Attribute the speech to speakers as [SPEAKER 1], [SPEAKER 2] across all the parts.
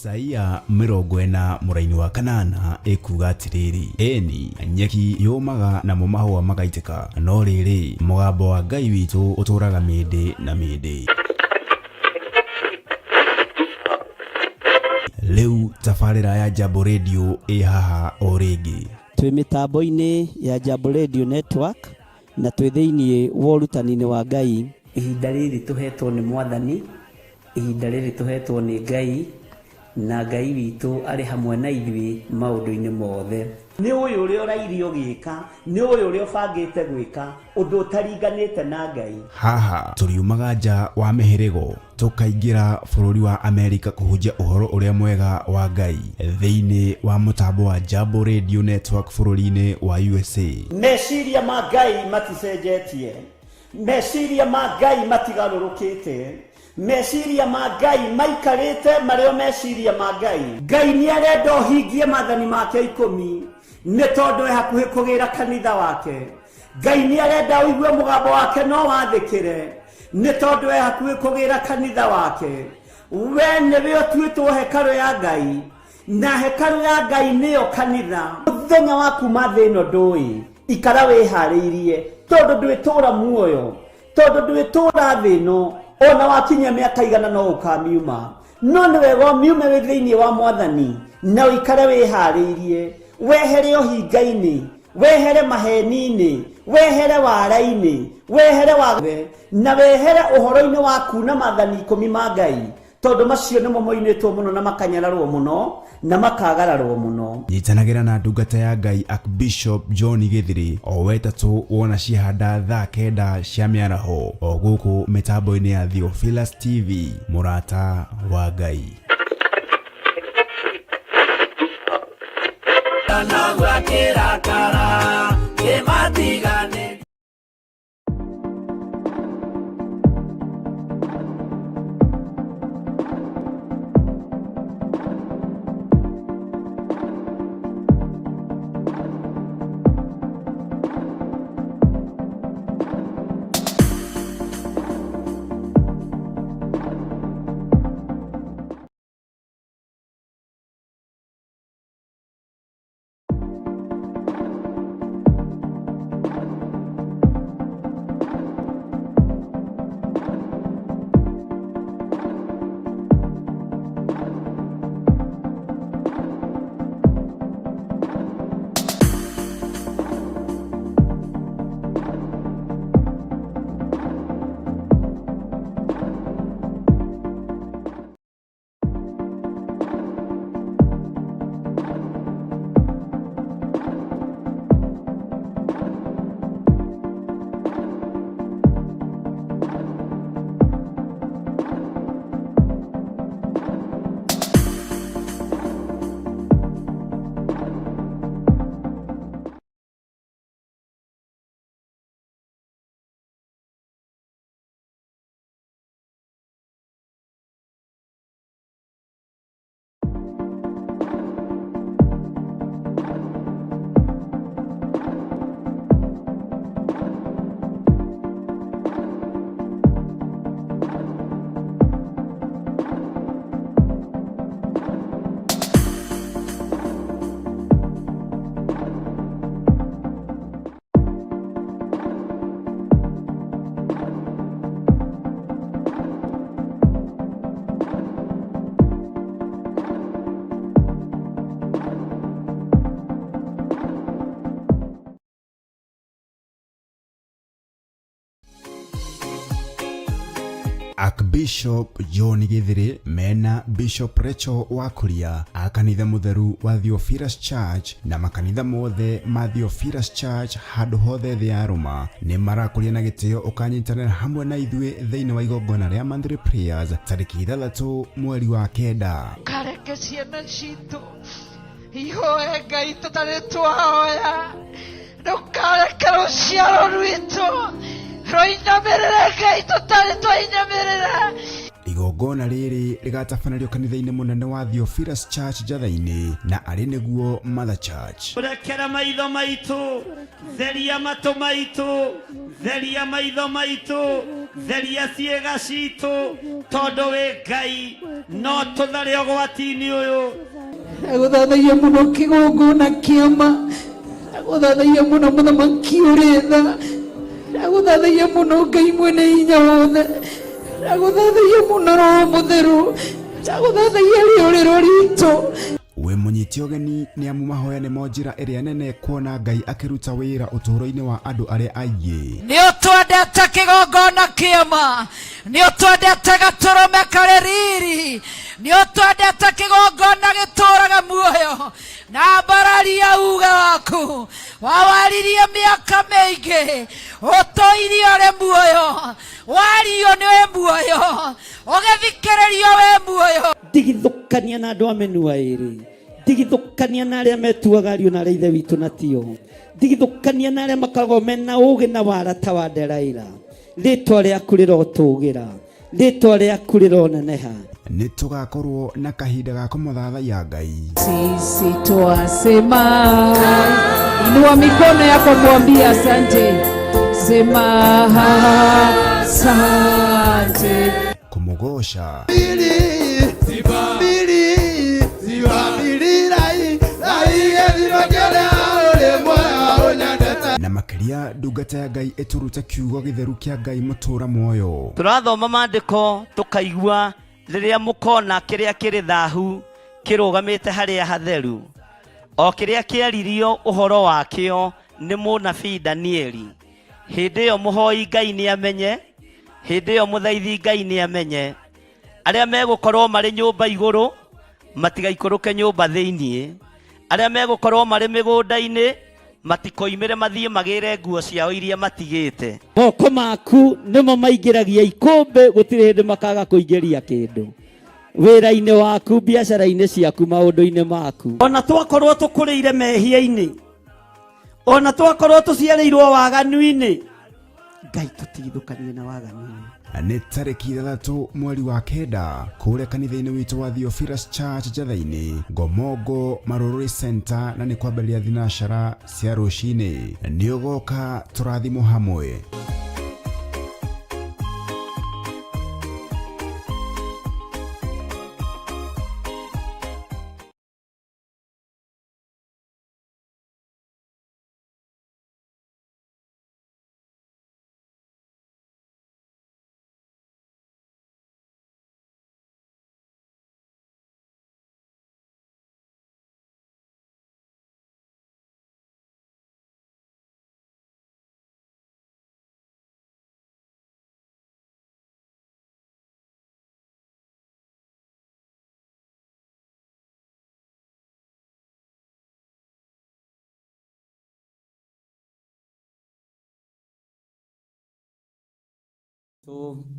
[SPEAKER 1] Isaia 40 mũraini wa kanana ĩkuga atĩrĩrĩ, ĩni, nyeki yũmaga namo mahũa magaitĩka, no rĩrĩ, mũgambo wa Ngai witũ ũtũũraga mĩndĩ na mĩndĩ. Rĩu tabarĩra ya Jambo Radio ĩ haha o rĩngĩ.
[SPEAKER 2] Twĩ mĩtambo-inĩ ya Jambo Radio Network na twĩ thĩinĩ wa ũrutani-inĩ wa Ngai. Ihinda rĩrĩ tũhetwo nĩ Mwathani, ihinda rĩrĩ tũhetwo nĩ Ngai, na Ngai witũ arĩ hamwe na ithuĩ maũndũ-inĩ mothe. Nĩ ũyũ ũrĩa ũraire ũgĩka, nĩ ũyũ ũrĩa ũbangĩte gwĩka, ũndũ ũtaringanĩte na Ngai.
[SPEAKER 1] Haha tũriumaga nja wa mĩhĩrĩgo tũkaingĩra bũrũri wa Amerika kũhunjia ũhoro ũrĩa mwega wa Ngai thĩinĩ wa mũtambo wa Jambo Radio Network bũrũri-inĩ wa USA.
[SPEAKER 2] Meciria ma Ngai maticenjetie, meciria ma Ngai matigarũrũkĩte, meciria ma Ngai maikarĩte marĩ o meciria ma Ngai. Ngai nĩ arenda ũhingie maathani make ikũmi nĩ tondũ e hakuhĩ kũgĩra kanitha wake. Ngai nĩ arenda ũigue mũgambo wake no wathĩkĩre nĩ tondũ e hakuhĩ kũgĩra kanitha wake. We nĩwe ũtuĩtwo hekarũ ya Ngai, na hekarũ ya Ngai nĩyo kanitha. Mũthenya wa kuma thĩ ĩno ndũĩ, ikara wĩharĩirie tondũ ndwĩtũra muoyo, tondũ ndwĩtũra thĩ ĩno, ona wakinyia mĩaka igana no ũkamiuma. No nĩ wega ũmiume wĩ thĩinĩ wa Mwathani na ũikare wĩharĩirie, wehere ũhinga-inĩ, wehere maheni-inĩ, wehere wara-inĩ, wehere wa na wehere ũhoro-inĩ wa kuna maathani ikũmi ma Ngai, tondũ macio nĩmo moinĩtwo mũno na makanyararwo mũno na makagararwo mũno.
[SPEAKER 1] Nyitanagĩra na ndungata ya Ngai Archbishop John Gĩthiri o wetatũ wona ciahanda thaa kenda cia mĩaraho o gũkũ mĩtambo-inĩ ya Theophilus TV, mũrata wa Ngai. Archbishop John Githiri mena Bishop Rachel Wakuria a kanitha mũtheru wa Theophilus Church na makanitha mothe ma Theophilus Church handũ hothe thĩ ya Roma nĩ marakũria na gĩtĩo ũkanyitanĩra hamwe na ithuĩ thĩinĩ wa igongona rĩa monthly prayers tarĩki 6 mweri wa 9.
[SPEAKER 3] Kareke ciana citũ ihoe Ngai tũtarĩ twahoya, ndũkareke rũciaro rwitũ rũinamĩrĩre Ngai tũtarĩ twainamĩrĩra.
[SPEAKER 1] Igongona rĩrĩ rĩgatabanĩrio kanitha-inĩ mũnene wa Theophilus Church Njatha-inĩ na arĩ nĩguo Mother Church.
[SPEAKER 2] Rekera maitho maitũ, theria matũ maitũ, theria maitho maitũ, theria ciĩga citũ, tondũ wĩ Ngai, no tũthare ũgwati-inĩ ũyũ.
[SPEAKER 3] Ndagũthathaiya mũno kĩgongona kĩama, ndagũthathaiya mũno mũthamaki ũrĩ tha, ndagũthathaiya mũno Ngai mwene hinya wothe, ndagũthathaiya mũno Roho Mũtheru, ndagũthathaiya rĩũrĩro ritũ.
[SPEAKER 1] Wĩ mũnyite ũgeni nĩ amu mahoya nĩmo njĩra ĩrĩa nene kuona Ngai akĩruta wĩra ũtũũro-inĩ wa andũ arĩa aingĩ.
[SPEAKER 3] Nĩ ũtwendete kĩgongona kĩama, nĩ ũtwendete gatũrũme karĩ riri, nĩ ũtwendete kĩgongona gĩtũraga muoyo na mbararia uge waku wawaririe mĩaka mĩingĩ ũtũirie ũrĩ muoyo, wario nĩ wĩ muoyo, ũgĩthikĩrĩrio wĩ muoyo.
[SPEAKER 2] Ndigithũkania na andũ a mĩnua ĩrĩ, ndigithũkania na arĩa metuaga ariũ na arĩa ithe witũ na tio, ndigithũkania na arĩa makoragwo mena ũgĩ na wara ta wa Delaila. Rĩtwa rĩaku rĩrotũgĩra, rĩtwa rĩaku rĩroneneha.
[SPEAKER 1] Nĩ tũgakorwo na kahinda ga kũmũthathaiya Ngai.
[SPEAKER 3] Sisi twasema, inua mikono yako mwambie asante, sema asante.
[SPEAKER 1] Kũmũgoca. Na makĩria ndungata ya Ngai ĩtũrute kiugo gĩtheru kĩa Ngai mũtũra muoyo.
[SPEAKER 2] Tũrathoma maandĩko tũkaigua rĩrĩa mũkona kĩrĩa kĩrĩ thahu kĩrũgamĩte harĩa hatheru, o kĩrĩa kĩaririo ũhoro wakĩo nĩ mũnabii Danieli. Hĩndĩ ĩyo mũhoi Ngai nĩamenye, hĩndĩ ĩyo mũthaithi Ngai nĩamenye. Arĩa megũkorwo marĩ nyũmba igũrũ matigaikũrũke nyũmba thĩiniĩ, arĩa megũkorwo marĩ mĩgũnda-inĩ matikoimĩre mathiĩ magĩre nguo ciao iria matigĩte. Moko maku nĩmo maingĩragia ikũmbĩ, gũtirĩ hĩndĩ makaga kũingĩria kĩndũ wĩra-inĩ waku, biacara-inĩ ciaku, maũndũ-inĩ maku. Ona twakorwo tũkũrĩire mehia-inĩ, ona twakorwo tũciarĩirwo waganu-inĩ, Ngai tũtigithũkanie na waganu.
[SPEAKER 1] Nĩ tarĩki 6 mweri wa 9 kũrĩa kanitha-inĩ witũ wa Theophilus Church Njatha-inĩ, Ngomongo Marũrũri Center, na nĩ kwambĩrĩria thinacara cia rũcinĩ. Nĩ ũgoka tũrathimwo hamwe.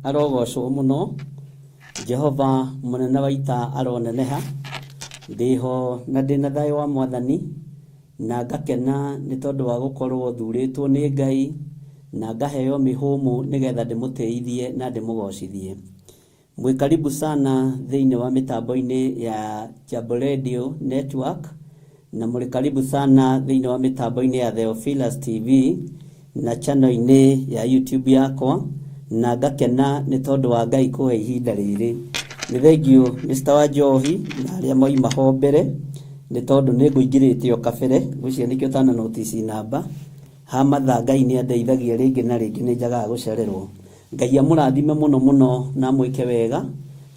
[SPEAKER 2] Arogocwo mũno Jehova mũnene wa ita aroneneha, ndĩho na ndĩna thayũ wa Mwathani, na ngakena nĩ tondũ wa gũkorwo thurĩtwo nĩ Ngai na ngaheo mĩhũmũ nĩgetha ndĩmũtĩithie na ndĩmũgocithie. Mwĩ karibu sana thĩinĩ wa mĩtambo-inĩ ya Jambo Radio Network, na mũrĩ karibu sana thĩinĩ wa mĩtambo-inĩ ya Theophilus TV na channel-inĩ ya YouTube yakwa, na ngakena nĩ tondũ wa Ngai kũhe ihinda rĩrĩ. Nĩ thengiũ Mr. Wanjohi na arĩa moima ho mbere, nĩ tondũ nĩ ngũingĩrĩte o kabere, ngwĩciria nĩkĩo tana notice namba. Ha mathaa Ngai nĩ andeithagia rĩngĩ na rĩngĩ nĩ njagaga gũcererwo. Ngai amũrathime mũno mũno na amwĩke wega,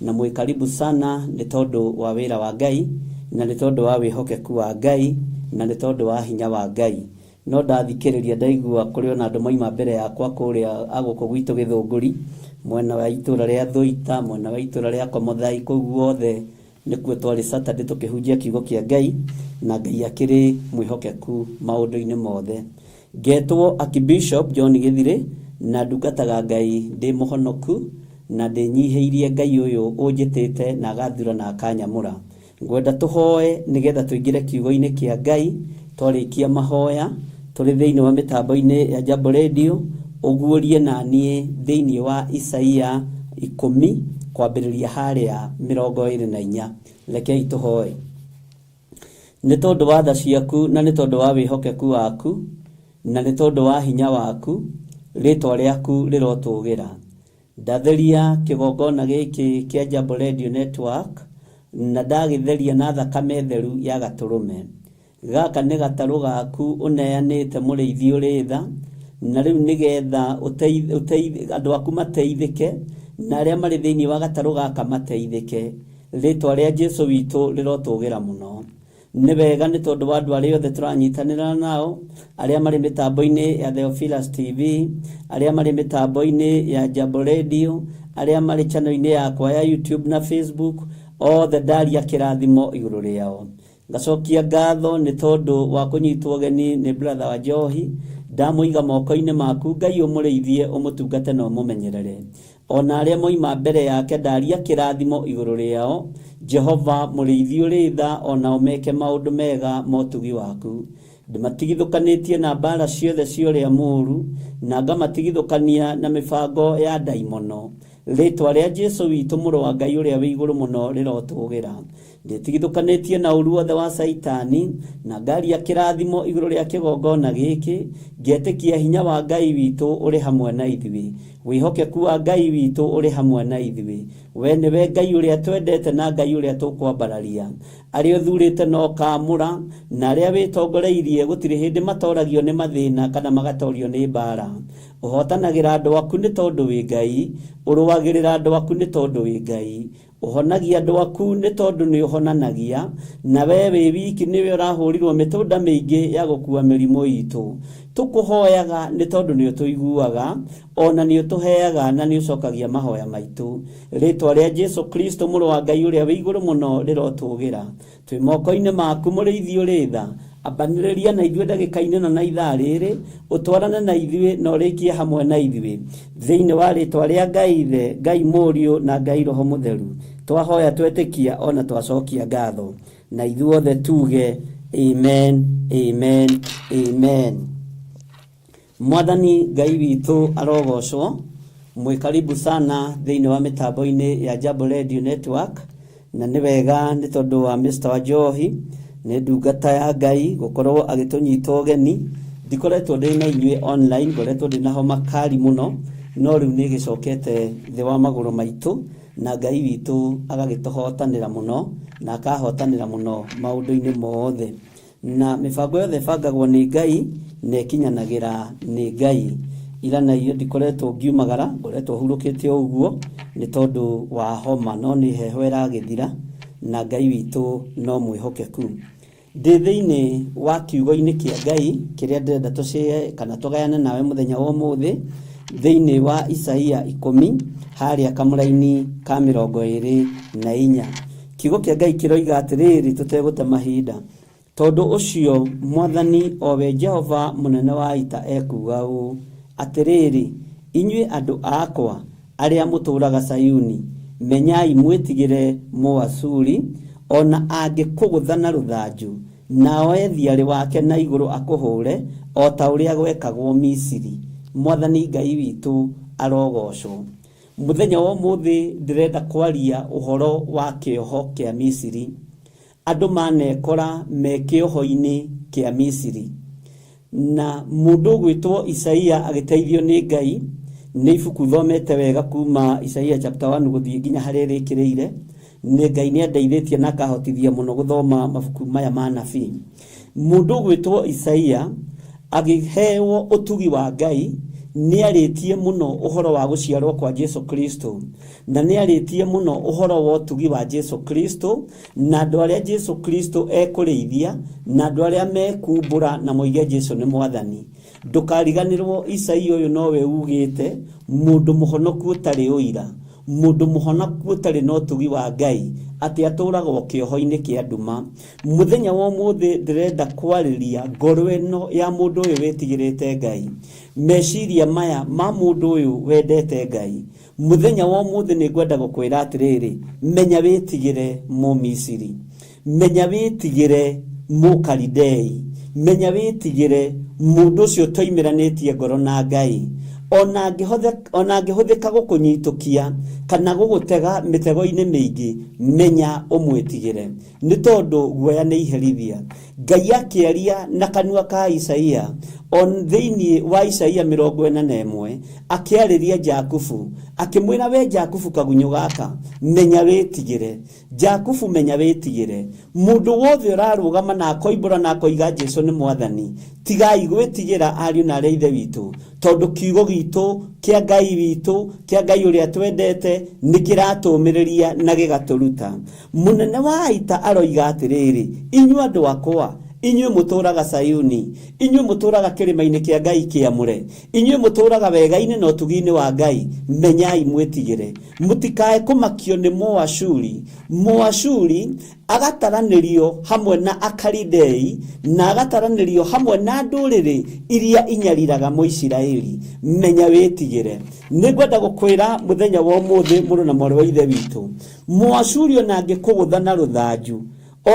[SPEAKER 2] na mwĩ karibu sana nĩ tondũ wa wĩra wa Ngai, na nĩ tondũ wa wĩhokeku wa Ngai, na nĩ tondũ wa hinya wa Ngai. No ndathikĩrĩria ndaigua kũrĩ ona andũ moima mbere yakwa kũrĩa agũkũ gwitũ Gĩthũngũri, mwena wa itũra rĩa Thũita, mwena wa itũra rĩa Komothai, kũu guothe nĩkuo twarĩ Saturday tũkĩhunjia kiugo kĩa Ngai, na Ngai akĩrĩ mwĩhokeku maũndũ-inĩ mothe. Ngetwo Archbishop John Gĩthirĩ, na ndungataga Ngai ndĩ mũhonoku, na ndĩnyihĩirie Ngai ũyũ ũnjĩtĩte na agathura na akanyamũra. Ngwenda tũhoe nĩgetha tũingĩre kiugo-inĩ kĩa Ngai. Twarĩkia mahoya tũrĩ thĩinĩ wa mĩtambo-inĩ ya Jambo Radio, ũguũrie na niĩ thĩinĩ wa Isaia 10 kwambĩrĩria harĩa 24. Rekei tũhoe. Nĩ tondũ wa tha ciaku na nĩ tondũ wa wĩhokeku waku na nĩ tondũ wa hinya waku, rĩtwa rĩaku rĩrotũgĩra. Ndatheria kĩgongona gĩkĩ kĩa Jambo Radio Network na ndagĩtheria na thakame theru ya gatũrũme. Gaka nĩ gatarũ gaku ũneanĩte mũrĩithi ũrĩ tha, na rĩu nĩgetha andũ aku mateithĩke na arĩa marĩ thĩinĩ wa gatarũ gaka mateithĩke. Rĩtwa rĩa Jesu witũ rĩrotũgĩra mũno. Nĩ wega nĩ tondũ wa andũ arĩa othe tũranyitanĩra nao, arĩa marĩ mĩtambo-inĩ ya Theophilus TV, arĩa marĩ mĩtambo-inĩ ya Jambo Radio, arĩa marĩ channel-inĩ yakwa ya YouTube na Facebook, othe ndaria kĩrathimo igũrũ rĩao. Ngacokia ngatho nĩ tondũ wa kũnyitwo ũgeni nĩ brother wa Njohi, ndamũiga moko-inĩ maku, Ngai ũmũrĩithie, ũmũtungate na ũmũmenyerere. Ona arĩa moima mbere yake ndaria kĩrathimo igũrũ rĩao, Jehova mũrĩithi ũrĩ tha, onao meke maũndũ mega motugi waku. Ndĩmatigithũkanĩtie na mbara ciothe cia ũrĩa mũũru, na ngamatigithũkania na mĩbango ya ndaimono. Rĩtwa rĩa Jesu witũ mũrũ wa Ngai ũrĩa wĩ igũrũ mũno rĩrotũgĩra. Ndĩtigithũkanĩtie na ũru wothe wa Caitani, na ngaria kĩrathimo igũrũ rĩa kĩgongona gĩkĩ, ngetĩkia hinya wa Ngai witũ ũrĩ hamwe na ithuĩ, wĩhokeku wa Ngai witũ ũrĩ hamwe na ithuĩ. We nĩwe Ngai ũrĩa twendete na Ngai ũrĩa tũkwambararia. Arĩa ũthurĩte na ũkaamũra, na arĩa wĩtongoreirie gũtirĩ hĩndĩ matoragio nĩ mathĩna kana magatorio nĩ mbara. Ũhotanagĩra andũ aku nĩ tondũ wĩ Ngai, ũrũagĩrĩra andũ aku nĩ tondũ wĩ Ngai, ũhonagia andũ aku nĩ tondũ nĩ ũhonanagia, na we wĩ wiki nĩwe ũrahũrirwo mĩtũnda mĩingĩ ya gũkua mĩrimũ itũ. Tũkũhoyaga nĩ tondũ nĩ ũtũiguaga, ona nĩ ũtũheaga na nĩ ũcokagia mahoya maitũ. Rĩtwa rĩa Jesu Kristo mũrũ wa Ngai ũrĩa wĩ igũrũ mũno rĩrotũgĩra. Twĩ moko-inĩ maku mũrĩithi ũrĩ tha, ambanĩrĩria na ithuĩ ndagĩka-inĩ ĩno na ithaa rĩrĩ, ũtwarane na ithuĩ na ũrĩkie hamwe na ithuĩ. Thĩinĩ wa rĩtwa rĩa Ngai Ithe, Ngai Mũriũ na Ngai Roho Mũtheru, twahoya twetĩkia ona twacokia ngatho. Na ithuothe tuge amen, amen, amen. Mwathani Ngai witũ arogocwo. Mwĩ karibu sana thĩinĩ wa mĩtambo-inĩ ya Jambo Radio Network, na nĩ wega nĩ tondũ wa Mr. Wanjohi nĩ ndungata ya Ngai gũkorwo agĩtũnyita ũgeni. Ndikoretwo ndĩ na inyuĩ online, ngoretwo ndĩ na homa kali mũno, no rĩu nĩ ĩgĩcokete thĩ wa magũrũ maitũ, na Ngai witũ agagĩtũhotanĩra mũno na akahotanĩra mũno maũndũ-inĩ mothe. Na mĩbango yothe ĩbangagwo nĩ Ngai na ĩkinyanagĩra nĩ Ngai. Ira na iyo ndikoretwo ngiumagara, ngoretwo hurũkĩte o ũguo nĩ tondũ wa homa, no nĩ heho ĩragĩthira na Ngai witũ no mwĩhokeku. Ndĩ thĩinĩ wa kiugo-inĩ kĩa Ngai kĩrĩa ndĩrenda tũcĩe kana tũgayane nawe mũthenya wa ũmũthĩ, thĩinĩ wa Isaia 10 harĩa kamũraini ka 24. Kiugo kĩa Ngai kĩroiga atĩrĩrĩ, tũtegũte mahinda, tondũ ũcio Mwathani o we Jehova mũnene wa ita ekuuga ũũ, atĩrĩrĩ, inyuĩ andũ akwa arĩa mũtũũraga Sayuni, menyai mwĩtigĩre Mũasuri, ona angĩkũgũtha na rũthanju, na oe thiarĩ wake na igũrũ akũhũre, o ta ũrĩa gwekagwo Misiri. Mwathani Ngai witũ arogocwo. Mũthenya wa ũmũthĩ ndĩrenda kwaria ũhoro wa kĩoho kĩa Misiri. Andũ manekora me kĩoho-inĩ kĩa Misiri. Na mũndũ ũgwĩtwo Isaia agĩteithio nĩ Ngai, nĩ ibuku thomete wega kuma Isaia chapter 1 gũthiĩ nginya harĩa ĩrĩkĩrĩire. Nĩ Ngai nĩ andeithĩtie na akahotithia mũno gũthoma mabuku maya ma nabii. Mũndũ ũgwĩtwo Isaia agĩheo ũtugi wa Ngai, nĩ arĩtie mũno ũhoro wa gũciarwo kwa Jesu Kristo, na nĩ arĩtie mũno ũhoro wa ũtugi wa Jesu Kristo, na andũ arĩa Jesu Kristo ekũrĩithia, na andũ arĩa mekumbũra na moige Jesu nĩ Mwathani. Ndũkariganĩrwo Isaia ũyũ nowe ugĩte mũndũ mũhonoku ũtarĩ ũira, mũndũ mũhonoku ũtarĩ na ũtugi wa Ngai, atĩ atũũraga o kĩoho-inĩ kĩa nduma. Mũthenya wa ũmũthĩ ndĩrenda kwarĩria ngoro ĩno ya mũndũ ũyũ wĩtigĩrĩte Ngai, meciria maya ma mũndũ ũyũ wendete Ngai. Mũthenya wa ũmũthĩ nĩ ngwenda gũkwĩra atĩrĩrĩ, menya wĩtigĩre Mũmisiri, menya wĩtigĩre Mũkalidei, menya wĩtigĩre mũndũ ũcio ũtoimĩranĩtie ngoro na Ngai. Ona angĩhũthĩka gũkũnyitũkia kana gũgũtega mĩtego-inĩ mĩingĩ, menya ũmwĩtigĩre, nĩ tondũ guoya nĩ iherithia. Ngai akĩaria na kanua ka Isaia on thĩinĩ wa Isaia 41, akĩarĩria Jakubu akĩmwĩra, we Jakubu kagunyũ gaka, menya wĩtigĩre. Jakubu, menya wĩtigĩre. Mũndũ wothe ũrarũgama na akoimbũra na akoiga Jesu nĩ mwathani, tigai gwĩtigĩra ariũ na arĩa ithe witũ, tondũ kiugo gitũ kĩa Ngai witũ, kĩa Ngai ũrĩa twendete, nĩ kĩratũmĩrĩria na gĩgatũruta. Mũnene wa ita aroiga atĩrĩrĩ, inyuĩ andũ akwa, inyuĩ mũtũraga Sayuni, inyuĩ mũtũraga kĩrĩma-inĩ kĩa Ngai kĩamũre, inyuĩ mũtũraga wega-inĩ na ũtugi-inĩ wa Ngai, menyai mwĩtigĩre. Mũtikae kũmakio nĩ Mũashuri. Mũashuri agataranĩrio hamwe na Akalidei na agataranĩrio hamwe na ndũrĩrĩ iria inyariraga Mũisiraeli. Menya wĩtigĩre. Nĩngwenda gũkwĩra mũthenya wa ũmũthĩ, mũrũ na mwarĩ wa ithe witũ, Mũashuri ona angĩkũgũtha na rũthanju,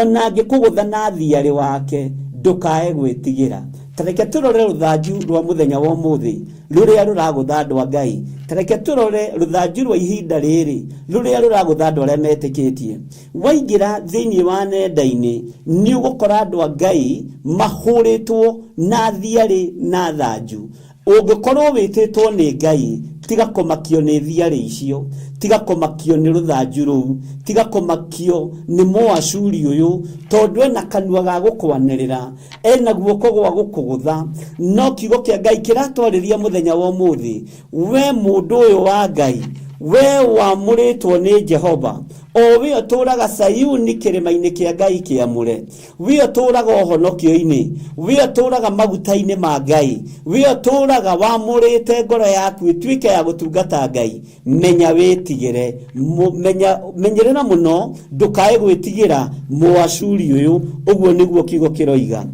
[SPEAKER 2] ona angĩkũgũtha na thiarĩ wake, ndũkae gwĩtigĩra. Ta reke tũrore rũthanju rwa mũthenya wa ũmũthĩ rũrĩa rũragũtha andũ a Ngai. Ta reke tũrore rũthanju rwa ihinda rĩrĩ rũrĩa rũragũtha andũ arĩa metĩkĩtie. Waingĩra thĩinĩ wa nenda-inĩ nĩ ũgũkora andũ a Ngai mahũrĩtwo na thiarĩ na thanju. Ũngĩkorwo wĩtĩtwo nĩ Ngai, tiga kũmakio nĩ thiarĩ icio, tiga kũmakio nĩ rũthanju rũu, tiga kũmakio nĩ Mũashuri ũyũ, tondũ ena kanua ga gũkwanĩrĩra, ena guoko gwa gũkũgũtha. No kiugo kĩa Ngai kĩratwarĩria mũthenya wa ũmũthĩ, we mũndũ ũyũ wa Ngai, we wamũrĩtwo nĩ Jehova, o we ũtũraga Sayuni kĩrĩma-inĩ kĩa Ngai kĩamũre, we ũtũraga ũhonokio-inĩ, we ũtũraga maguta-inĩ ma Ngai, we ũtũraga wamũrĩte ngoro yaku ĩtuĩke ya gũtungata Ngai, menya wĩtigĩre. Menyerera mũno ndũkae gwĩtigĩra Mũashuri ũyũ. Ũguo nĩguo kiugo kĩroiga.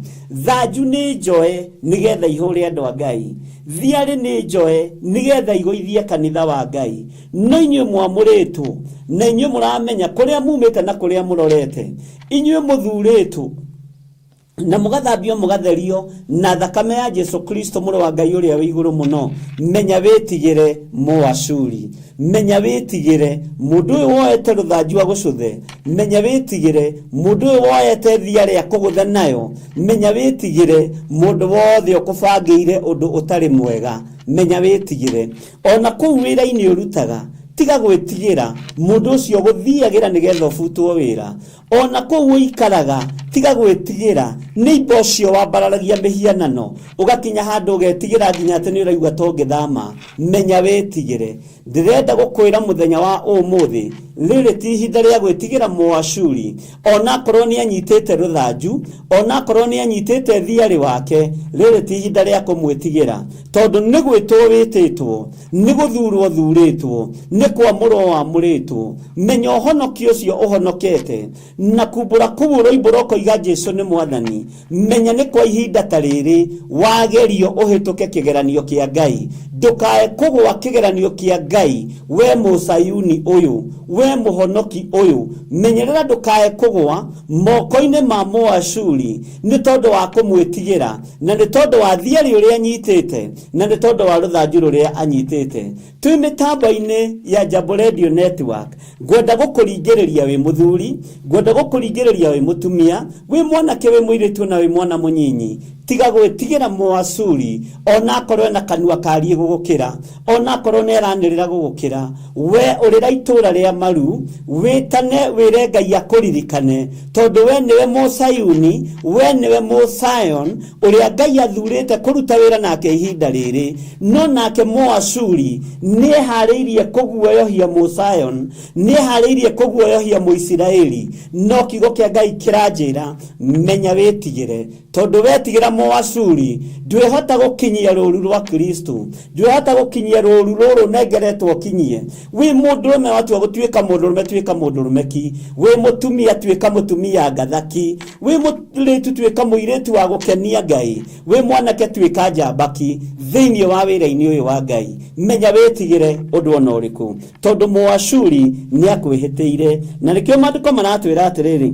[SPEAKER 2] Thanju nĩ njoe nĩgetha ihũre andũ a Ngai, thiarĩ nĩ njoe nĩgetha igũithie kanitha wa Ngai. No inyuĩ mwamũrĩtwo, na inyuĩ mũramenya kũrĩa mumĩte na kũrĩa mũrorete, inyuĩ mũthurĩtwo na mũgathambio mũgatherio na thakame ya Jesu Kristo mũrũ wa Ngai ũrĩa wĩ igũrũ mũno, menya wĩtigĩre Mũashuri. Menya wĩtigĩre mũndũ ũyũ woete rũthanju agũcũthe. Menya wĩtigĩre mũndũ ũyũ woete thiarĩ akũgũthe nayo. Menya wĩtigĩre mũndũ wothe ũkũbangĩire ũndũ ũtarĩ mwega. Menya wĩtigĩre. Ona kũu wĩra-inĩ ũrutaga, tiga gwĩtigĩra mũndũ ũcio ũgũthiagĩra nĩgetha ũbutwo wĩra. Ona kũu ũikaraga, tiga gwĩtigĩra nĩ imba ũcio wambararagia mĩhianano, ũgakinya handũ ũgetigĩra nginya atĩ nĩ ũraigua ta ũngĩthama. Menya wĩtigĩre. Ndĩrenda gũkwĩra mũthenya wa ũmũthĩ, rĩrĩ ti ihinda rĩa gwĩtigĩra Mũashuri, onakorwo nĩ anyitĩte rũthanju, onakorwo nĩ anyitĩte thiarĩ wake, rĩrĩ ti ihinda rĩa kũmwĩtigĩra, tondũ nĩ gwĩtwo wĩtĩtwo, nĩ gũthurwo thurĩtwo, nĩ kwamũrwo wamũrĩtwo. Menya ũhonokio ũcio ũhonokete, na kumbũra kũu ũroimbũra ũkoiga Jesu nĩ mwathani. Menya nĩ kwa ihinda ta rĩrĩ wagerio ũhĩtũke kĩgeranio kĩa Ngai. Ndũkae kũgũa kĩgeranio kĩa Ngai, we Mũsayuni ũyũ, we mũhonoki ũyũ. Menyerera ndũkae kũgũa moko-inĩ ma Mũashuri nĩ tondũ wa kũmwĩtigĩra, na nĩ tondũ wa thiarĩ ũrĩa anyitĩte, na nĩ tondũ wa rũthanju rũrĩa anyitĩte. Twĩ mĩtambo-inĩ ya Jambo Radio Network, ngwenda gũkũringĩrĩria wĩ mũthuri, ngwenda gũkũringĩrĩria wĩ mũtumia, wĩ mwanake, wĩ mũirĩtu na wĩ mwana mũnyinyi, tiga gwĩtigĩra Mũashuri, onakorwo ena kanua kariĩ gũgũkĩra, onakorwo nĩ aranĩrĩra gũgũkĩra. We ũrĩra itũra rĩa maru, wĩtane wĩre Ngai akũririkane, tondũ we nĩwe Mũsayuni, we nĩwe Mũsayon ũrĩa Ngai athurĩte kũruta wĩra nake ihinda rĩrĩ. No nake Mũashuri nĩeharĩirie kũguoyohia Mũsayon, nĩeharĩirie kũguoyohia Mũisiraeli. No kiugo kĩa Ngai kĩranjĩra, menya wĩtigĩre, tondũ wetigĩra Mũashuri ndwĩhota gũkinyia rũru rwa Kristo, ndwĩhota gũkinyia rũru rũrũ ũnengeretwo ũkinyie. Wĩ mũndũrũme watua gũtuĩka mũndũrũme, tuĩka mũndũrũme ki. Wĩ mũtumia, tuĩka mũtumia ngathaki. Wĩ mũirĩtu, tuĩka mũirĩtu wa gũkenia Ngai. Wĩ mwanake, tuĩka njamba ki thĩinĩ wa wĩra-inĩ ũyũ wa Ngai. Menya wĩtigĩre ũndũ ona ũrĩkũ, tondũ Mũashuri nĩ akwĩhĩtĩire. Na nĩkĩo maandĩko maratwĩra atĩrĩrĩ,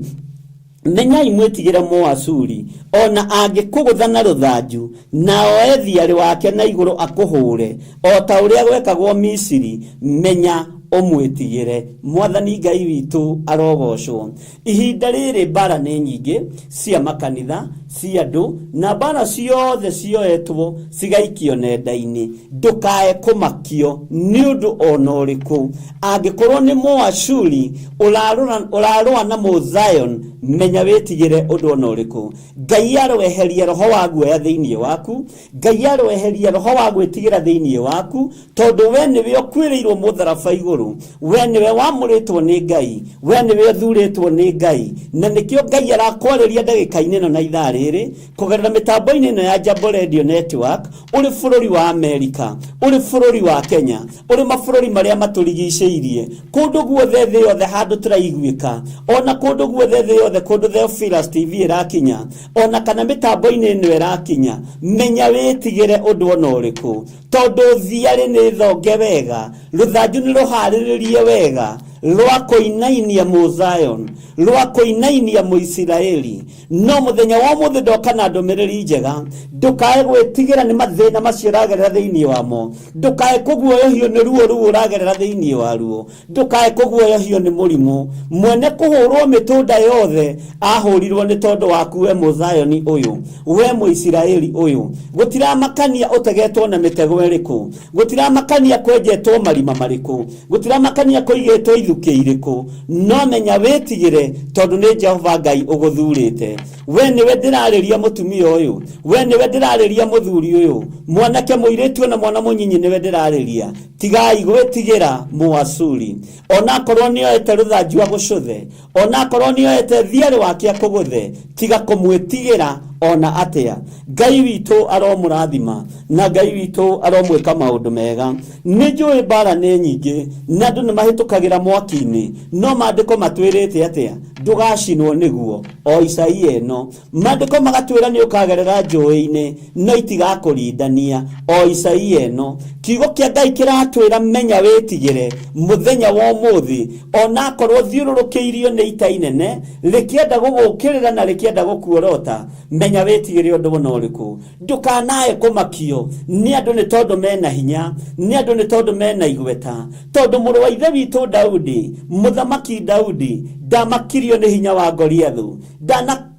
[SPEAKER 2] Menyai mwĩtigĩre Mũasuri, o na angĩkũgũtha na rũthanju, na oe thiarĩ wake na igũrũ akũhũre, o ta ũrĩa gwekagwo Misiri, menya ũmwĩtigĩre. Mwathani Ngai witũ arogocwo. Ihinda rĩrĩ mbara nĩ nyingĩ cia makanitha, cia andũ, na mbara ciothe cioetwo cigaikio nenda-inĩ. Ndũkae kũmakio nĩ ũndũ ona ũrĩkũ. Angĩkorwo nĩ Mũashuri ũrarũa na Mũzion, menya wĩtigĩre ũndũ ona ũrĩkũ. Ngai aroeheria roho wa guoya thĩinĩ waku, Ngai aroeheria roho wa gwĩtigĩra thĩinĩ waku, tondũ we nĩwe ũkuĩrĩirwo mũtharaba igũrũ, we nĩwe wamũrĩtwo nĩ Ngai, we nĩwe ũthurĩtwo nĩ Ngai, na nĩkĩo Ngai arakwarĩria ndagĩka-inĩ ĩno na ithaa rĩrĩ kũgerera mĩtambo-inĩ ĩno ya Jambo Radio Network, ũrĩ bũrũri wa Amerika, ũrĩ bũrũri wa Kenya, ũrĩ mabũrũri marĩa matũrigicĩirie, kũndũ guothe thĩ yothe handũ tũraiguĩka, ona kũndũ guothe thĩ yothe kũndũ Theophilus TV ĩrakinya, ona kana mĩtambo-inĩ ĩno ĩrakinya, menya wĩtigĩre ũndũ ona ũrĩkũ, tondũ thiarĩ nĩ thonge wega, rũthanju nĩ rũharĩrĩrie wega rwa kũinainia Mũzion, rwa kũinainia Mũisiraeli. No mũthenya wa ũmũthĩ ndoka na ndũmĩrĩri njega, ndũkae gwĩtigĩra nĩ mathĩna macio ũragerera thĩinĩ wamo, ndũkae kũguoyohio nĩ ruo rũu ũragerera thĩinĩ waruo, ndũkae kũguoyohio nĩ mũrimũ. Mwene kũhũrwo mĩtũnda yothe ahũrirwo nĩ tondũ waku we Mũzayoni ũyũ, we Mũisiraeli ũyũ. Gũtiramakania ũtegetwo na mĩtego ĩrĩkũ, gũtiramakania kwenjetwo marima marĩkũ, gũtiramakania kũigĩtwo ithukĩ irĩkũ, no menya wĩtigĩre tondũ nĩ Jehova Ngai ũgũthurĩte. We nĩwe ndĩrarĩria mũtumia ũyũ, we nĩwe ndĩrarĩria mũthuri ũyũ, mwanake mũirĩtu na mwana mũnyinyi nĩwe ndĩrarĩria. Tigai gwĩtigĩra Mũasuri, onakorwo nĩoete rũthanju agũcũthe, onakorwo nĩoete thiarĩ wake akũgũthe, tiga kũmwĩtigĩra ona atĩa. Ngai witũ aromũrathima na Ngai witũ aromwĩka maũndũ mega. Nĩ njũĩ mbara nĩ nyingĩ na andũ nĩ mahĩtũkagĩra mwaki-inĩ, no maandĩko matwĩrĩte atĩa? Ndũgacinwo nĩguo. O Isaia ĩno maandĩko magatwĩra nĩ ũkagerera njũĩ-inĩ no itigakũrindania. O Isaia ĩno kiugo kĩa Ngai kĩratwĩra menya wĩtigĩre mũthenya wa ũmũthĩ, onakorwo thiũrũrũkĩirio nĩ ita inene rĩkĩenda gũgũkĩrĩra na rĩkĩenda gũkuorota, menya wĩtigĩre ũndũ ona ũrĩkũ. Ndũkanae kũmakio nĩ andũ nĩ tondũ mena hinya, nĩ andũ nĩ tondũ mena igweta, tondũ mũrũ wa ithe witũ Daudi, mũthamaki Daudi, ndamakirio nĩ hinya wa Goliathu,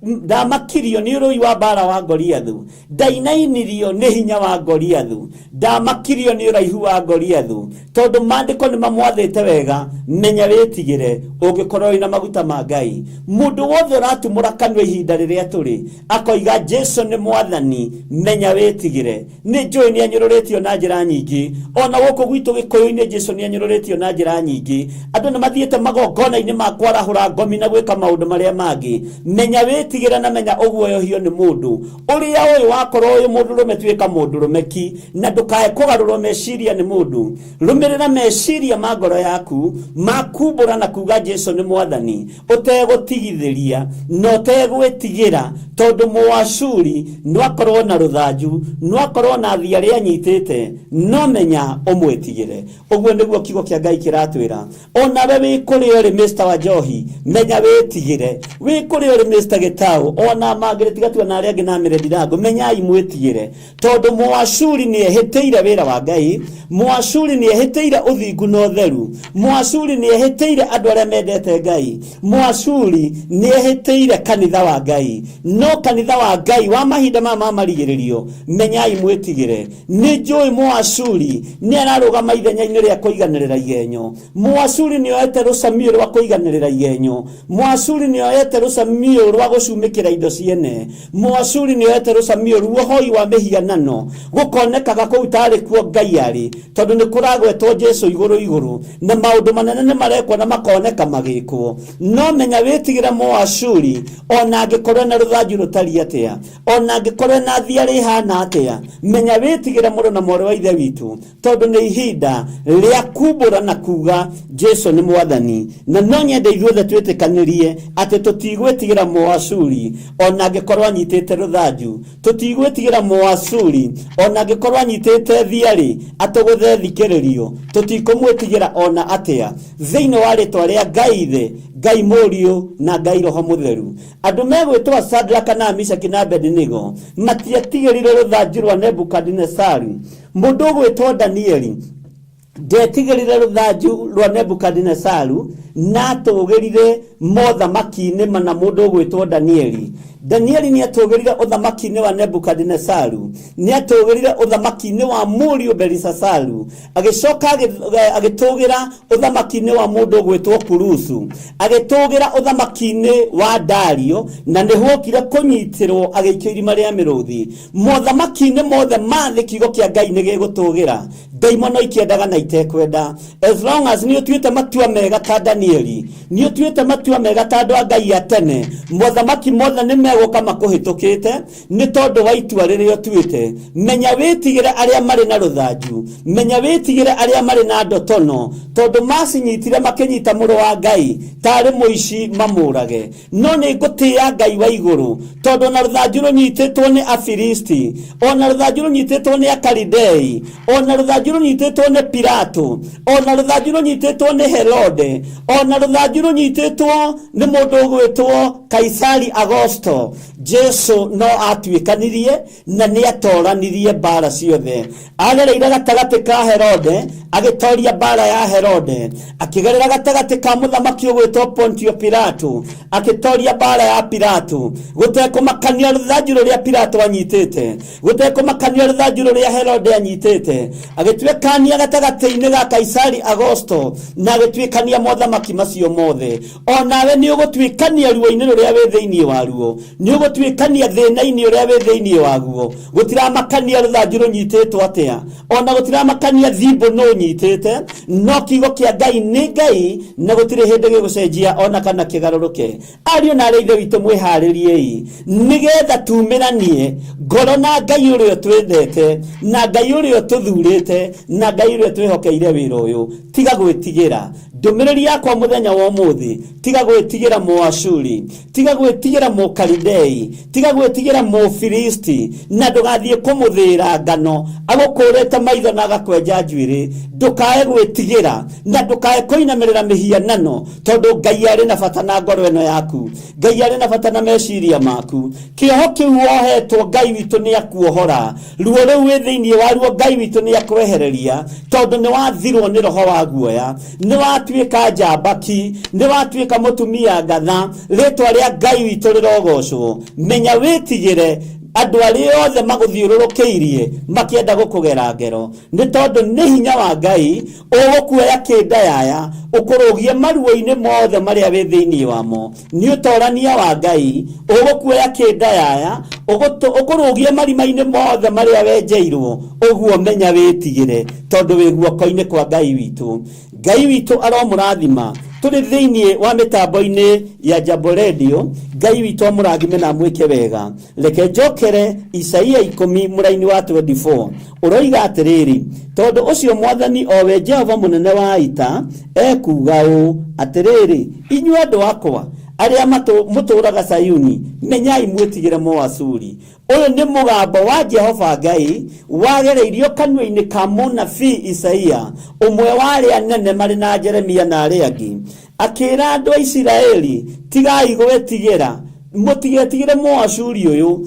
[SPEAKER 2] ndamakirio nĩ ũrũi wa mbara wa Goliathu, ndainainirio nĩ hinya wa Goliathu, ndamakirio nĩ ũraihu wa Goliathu, tondũ maandĩko nĩ mamwathĩte wega, menya wĩtigĩre ũngĩkorwo wĩna maguta ma Ngai. Mũndũ wothe ũratumũra kanua ihinda rĩrĩa tũrĩ akoiga Jesu nĩ mwathani, menya wĩtigĩre. Nĩ njũĩ nĩ anyũrũrĩtio na njĩra nyingĩ, ona gũkũ gwitũ Gĩkũyũ-inĩ Jesu nĩ anyũrũrĩtio na njĩra nyingĩ. Andũ nĩ mathiĩte magongona-inĩ ma kwarahũra ngomi na gwĩka maũndũ marĩa mangĩ. Menya wĩtigĩre na menya ũguoyohio nĩ mũndũ ũrĩa ũyũ wakorwo ũyũ mũndũrũme, tuĩka mũndũrũme ki, na ndũkae kũgarũrwo meciria nĩ mũndũ. Rũmĩrĩra meciria ma ngoro yaku ma kumbũra na kuga Jesu nĩ mwathani, ũtegũtigithĩria na ũtegwĩtigĩra, tondũ Mũashuri no akorwo na rũthanju, no akorwo na thiarĩ anyitĩte, no menya ũmwĩtigĩre. Ũguo nĩguo kiugo kĩa Ngai kĩratwĩra. Onawe wĩ kũrĩa ũrĩ Mr. Wanjohi, menya wĩtigĩre. Wĩ kũrĩa ũrĩ Mr. Gĩtaũ, ona mangĩrĩ tiga tu na arĩa angĩ na Mĩrendirango, menyai mwĩtigĩre, tondũ Mũashuri nĩ ehĩtĩire wĩra wa Ngai, Mũashuri nĩ ehĩtĩire ũthingu na ũtheru, Mũashuri nĩ ehĩtĩire andũ arĩa mendete Ngai, Mũashuri nĩ ehĩtĩire kanitha wa Ngai. No kanitha wa Ngai wa mahinda maya ma marigĩrĩrio, menyai mwĩtigĩre. Nĩ njũĩ Mũashuri nĩ ararũgama ithenya-inĩ rĩa kũiganĩrĩra igenyo. Mũashuri nĩ oete rũcamiũ rwa kũiganĩrĩra igenyo. Mũashuri nĩ oete rũcamiũ rwa gũcumĩkĩra indo ciene. Mũashuri nĩ oete rũcamiũ ruohoi wa mĩhianano, gũkonekaga kũu tarĩ kuo Ngai arĩ, tondũ nĩ kũragwetwo Jesu igũrũ igũrũ, na maũndũ manene nĩ marekwo na makoneka magĩkwo. No menya wĩtigĩre Mũashuri, ona angĩkorwo na rũthanju rũtariĩ atĩa, ona angĩkorwo na thiarĩ ĩhana atĩa, menya wĩtigĩre mũrũ na mwarĩ wa ithe witũ, tondũ nĩ ihinda rĩa kumbũra na kuga Jesu nĩ mwathani. Na no nyende ithuothe twĩtĩkanĩrie atĩ tũtigwĩtigĩra Mũashuri. Mũacuri ona angĩkorwo anyitĩte rũthanju, tũtigwĩtigĩra Mũacuri ona angĩkorwo anyitĩte thiarĩ atũgũthe thikĩrĩrio, tũtikũmwĩtigĩra ona atĩa, thĩinĩ wa rĩtwa rĩa Ngai Ithe, Ngai Mũriũ na Ngai Roho Mũtheru. Andũ megwĩtwo Sadraka na Mishaki na Abednego matietigĩrire rũthanju rwa Nebukadinesaru. Mũndũ ũgwĩtwo Danieli ndetigĩrire rũthanju rwa Nebukadinesaru na atũgĩrire mothamaki-inĩ mana. Mũndũ ũgwĩtwo Danieli, Danieli nĩ atũgĩrire ũthamaki-inĩ wa Nebukadinesaru, nĩ atũgĩrire ũthamaki-inĩ wa mũriũ Belisasaru, agĩcoka agĩtũgĩra ũthamaki-inĩ wa mũndũ ũgwĩtwo Kurusu, agĩtũgĩra ũthamaki-inĩ wa Dario, na nĩho okire kũnyitĩrwo agĩikio irima rĩa mĩrũthi. Mothamaki-inĩ mothe ma thĩ kiugo kĩa Ngai nĩ gĩgũtũgĩra, ndaimono ikĩendaga na itekwenda. As long as nĩ ũtuĩte matua mega ta Danieli, nĩ ũtuĩte matua mega ta andũ a Ngai a tene, mothamaki mothe nĩ megũka makũhĩtũkĩte nĩ tondũ wa itua rĩrĩa ũtuĩte. Menya wĩtigĩre arĩa marĩ na rũthanju, menya wĩtigĩre arĩa marĩ na ndotono, tondũ macinyitire makĩnyita mũrũ wa Ngai tarĩ mũici mamũrage. No nĩ ngũtĩĩa Ngai wa igũrũ, tondũ ona rũthanju rũnyitĩtwo nĩ Afilisti, ona rũthanju rũnyitĩtwo nĩ Akalidei, ona rũthanju rũnyitĩtwo nĩ Pilato, ona rũthanju rũnyitĩtwo nĩ Herode, ona rũthanju rũnyitĩtwo nĩ mũndũ ũgwĩtwo Kaisari Agosto, Jesu no atuĩkanirie na nĩ atoranirie mbara ciothe. Agereire gatagatĩ ka Herode agĩtoria mbara ya Herode, akĩgerera gatagatĩ ka mũthamaki ũgwĩtwo Pontio Pilato akĩtoria mbara ya Pilato, gũtekũmakania rũthanju rũrĩa Pilato anyitĩte, gũtekũmakania rũthanju rũrĩa Herode anyitĩte, agĩtuĩkania gatagatĩ-inĩ ga Kaisari Agosto na agĩtuĩkania mothamaki macio mothe. Onawe nĩ ũgũtuĩkania ruo-inĩ rũrĩa wĩ thĩinĩ waruo, nĩ ũgũtuĩkania thĩna-inĩ ũrĩa wĩ thĩinĩ waguo. Gũtiramakania rũthanju rũnyitĩtwo atĩa, ona gũtiramakania thimbũ nũ ũnyitĩte, no kiugo kĩa Ngai nĩ Ngai na gũtirĩ hĩndĩ gĩgũcenjia ona kana kĩgarũrũke. Ariũ na arĩ ithe witũ, mwĩharĩriei nĩgetha tumĩranie ngoro na Ngai ũrĩa twendete, na Ngai ũrĩa tũthurĩte, na Ngai ũrĩa twĩhokeire wĩra ũyũ. Tiga gwĩtigĩra. Ndũmĩrĩri yakwa mũthenya wa ũmũthĩ, tiga gwĩtigĩra Mũashuri, tiga gwĩtigĩra Mũkalidei, tiga gwĩtigĩra Mũfilisti, na ndũgathiĩ kũmũthĩra ngano agũkũrĩte maitho na agakwenja njuĩrĩ. Ndũkae gwĩtigĩra na ndũkae kũinamĩrĩra mĩhianano, tondũ Ngai arĩ na bata na ngoro ĩno yaku, Ngai arĩ na bata na meciria maku. Kĩoho kĩu wohetwo, Ngai witũ nĩ akuohora. Ruo rũu wĩ thĩinĩ waruo, Ngai witũ nĩ akwehereria, tondũ nĩ wathirwo nĩ roho wa guoya, nĩ watuĩka njambaki, nĩ watuĩka mũtumia ngatha. Rĩtwa rĩa Ngai witũ rĩrogocwo. Menya wĩtigĩre andũ arĩa othe magũthiũrũrũkĩirie makĩenda gũkũgera ngero, nĩ tondũ nĩ hinya wa Ngai ũgũkuoya kĩndayaya ũkũrũgie maruo-inĩ mothe marĩa wĩ thĩinĩ wamo. Nĩ ũtorania wa Ngai ũgũkuoya kĩndayaya ũkũrũgie marima-inĩ mothe marĩa wenjeirwo. Ũguo menya wĩtigĩre, tondũ wĩ guoko-inĩ kwa Ngai witũ. Ngai witũ aromũrathima. Tũrĩ thĩinĩ wa mĩtambo-inĩ ya Jambo Radio. Ngai witũ amũrathime na amwĩke wega. Reke njokere Isaia 10 mũraini wa 24, ũroiga atĩrĩrĩ, tondũ ũcio Mwathani o we Jehova mũnene wa ita ekuuga ũũ, atĩrĩrĩ, inyuĩ andũ akwa arĩa mũtũũraga Sayuni, menyai mwĩtigĩre Moasuri. Ũyũ nĩ mũgambo wa Jehova Ngai wagereirio kanua-inĩ ka mũnabii Isaia, ũmwe wa arĩa anene marĩ na Jeremia na arĩa angĩ, akĩra andũ a Isiraeli, tigai gwĩtigĩra, mũtigetigĩre Moashuri ũyũ.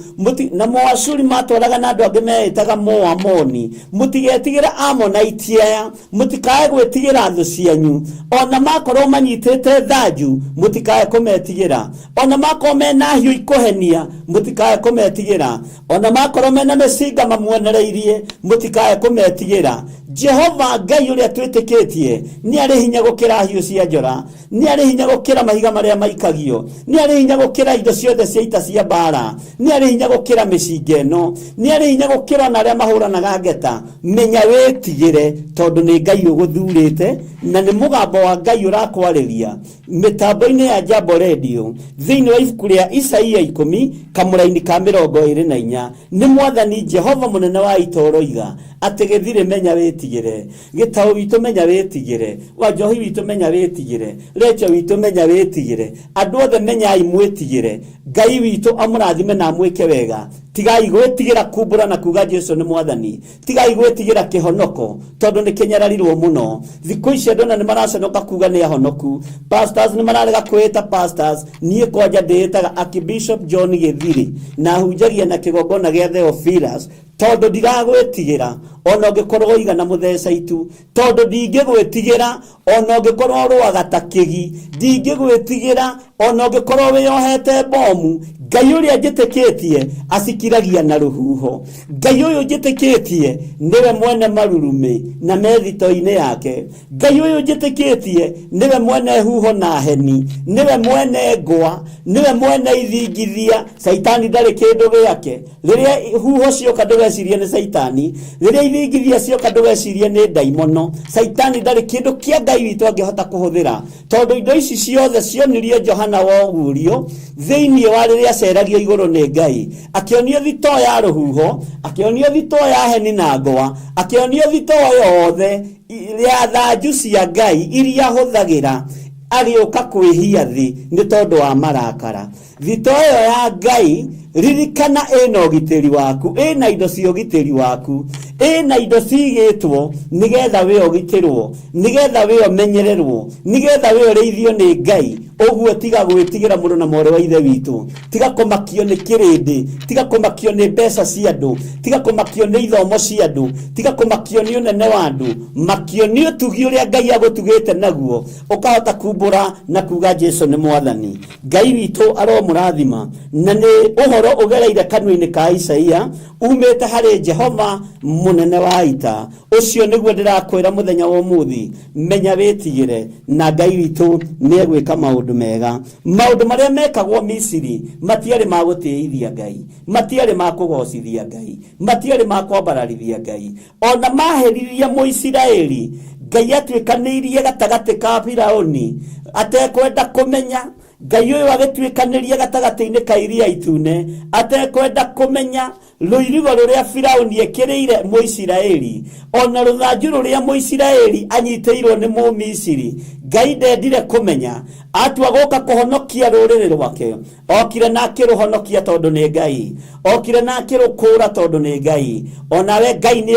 [SPEAKER 2] Na Moashuri matwaraga na andũ angĩ meĩtaga Moamoni. Mũtigetigĩre Amonaiti aya, mũtikae gwĩtigĩra thũ cianyu. Ona makorwo manyitĩte thanju, mũtikae kũmetigĩra. Ona makorwo mena hiũ ikũhenia, mũtikae kũmetigĩra. Ona makorwo mena mĩcinga mamuonereirie, mũtikae kũmetigĩra. Jehova Ngai ũrĩa twĩtĩkĩtie nĩ arĩ hinya gũkĩra hiũ cia njora, nĩ arĩ hinya gũkĩra mahiga marĩa maikagio, nĩ arĩ hinya gũkĩra indo ciothe cia ita cia mbara, nĩ arĩ hinya gũkĩra mĩcinga ĩno, nĩ arĩ hinya gũkĩra ona arĩa mahũranaga ngeta. Menya wĩtigĩre, tondũ nĩ Ngai ũgũthurĩte na nĩ mũgambo wa Ngai ũrakwarĩria mĩtambo-inĩ ya Jambo Radio. Thĩinĩ wa ibuku rĩa Isaia 10 kamũraini ka 24, nĩ Mwathani Jehova mũnene wa ita ũroiga atĩ gĩthirĩ menya wĩtigĩre, gĩtaũ witũ menya wĩtigĩre, Wanjohi witũ menya wĩtigĩre, Recho witũ menya wĩtigĩre, andũ othe menyai mwĩtigĩre. Ngai witũ amũrathime na amwĩke wega. Tigai gwĩtigĩra kumbũra na kuga Jesu nĩ mwathani. Tigai gwĩtigĩra kĩhonoko tondũ nĩ kĩnyararirwo mũno. Thikũ ici andũ ona nĩ maraconoka kuga nĩ ahonoku. Pastors nĩ mararega kwĩĩta pastors. Niĩ kwanja ndĩĩtaga Archbishop John Gĩthiri na hunjagia na kĩgongona gĩa Theophilus tondũ ndiragwĩtigĩra ona ũngĩkorwo ũigana mũtheca itu, tondũ ndingĩgwĩtigĩra ona ũngĩkorwo ũrũaga ta kĩgi, ndingĩgwĩtigĩra ona ũngĩkorwo wĩyohete bomu. Ngai ũrĩa njĩtĩkĩtie acikiragia na rũhuho. Ngai ũyũ njĩtĩkĩtie nĩwe mwene marurumĩ na methito-inĩ yake. Ngai ũyũ njĩtĩkĩtie nĩwe mwene huho na heni, nĩwe mwene ngwa, nĩwe mwene ithingithia. Caitani ndarĩ kĩndũ gĩake. Rĩrĩa huho cioka ndũgecirie nĩ caitani, rĩrĩa ithingithia cioka ndũgecirie nĩ ndaimono. Caitani ndarĩ kĩndũ kĩa Ngai witũ angĩhota kũhũthĩra, tondũ indo ici ciothe cionirio Johana wa ũguũrio thĩinĩ wa rĩrĩa aceragio igũrũ nĩ Ngai, akĩonio thitoo ya rũhuho, akĩonio thitoo ya heni na ngwa, akĩonio thitoo yothe ya thanju cia Ngai iria ahũthagĩra agĩũka kwĩhia thĩ nĩ tondũ wa marakara. Thitoo ĩyo ya Ngai, ririkana ĩna ũgitĩri waku, ĩna indo cia ũgitĩri waku, ĩna indo cigĩtwo nĩgetha we ũgitĩrwo, nĩgetha we ũmenyererwo, nĩgetha we ũrĩithio nĩ Ngai. Ũguo tiga gwĩtigĩra mũrũ na mwarĩ wa ithe witũ, tiga kũmakio nĩ kĩrĩndĩ, tiga kũmakio nĩ mbeca cia andũ, tiga kũmakio nĩ ithomo cia andũ, tiga kũmakio nĩ ũnene wa andũ, makio nĩ ũtugi ũrĩa Ngai agũtugĩte naguo, ũkahota kumbũra na kuga Jesu nĩ mwathani. Ngai witũ aromũrathima. Na nĩ ũhoro ũgereire kanua-inĩ ka Isaia umĩte harĩ Jehova mũnene wa ita. Ũcio nĩguo ndĩrakwĩra mũthenya wa ũmũthĩ, menya wĩtigĩre, na Ngai witũ nĩ egwĩka maũndũ mega. Maũndũ marĩa mekagwo Misiri matiarĩ ma gũtĩithia Ngai, matiarĩ ma kũgocithia Ngai, matiarĩ ma kwambararithia Ngai. Ona maheririe Mũisiraeli, Ngai atuĩkanĩirie gatagatĩ ka Firaũni atekwenda kũmenya. Ngai ũyũ agĩtuĩkanĩria gatagatĩ-inĩ ka iria itune atekwenda kũmenya. Rũirigo rũrĩa Firaũni ekĩrĩire Mũisiraeli, ona rũthanju rũrĩa Mũisiraeli anyitĩirwo nĩ Mũmisiri, Ngai ndendire kũmenya. Atua gũka kũhonokia rũrĩrĩ rwake, okire na akĩrũhonokia tondũ nĩ Ngai, okire na akĩrũkũra tondũ nĩ Ngai. Onawe Ngai nĩ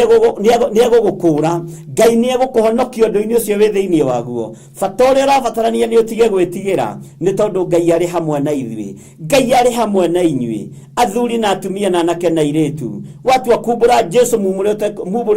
[SPEAKER 2] egũgũkũra, Ngai nĩ egũkũhonokia ũndũ-inĩ ũcio wĩ thĩinĩ waguo. Bata ũrĩa ũrabatarania nĩ ũtige gwĩtigĩra, nĩ tondũ Ngai arĩ hamwe na ithuĩ. Ngai arĩ hamwe na inyuĩ, athuri na atumia na anake na airĩtu. Watua kumbũra Jesu mumbũre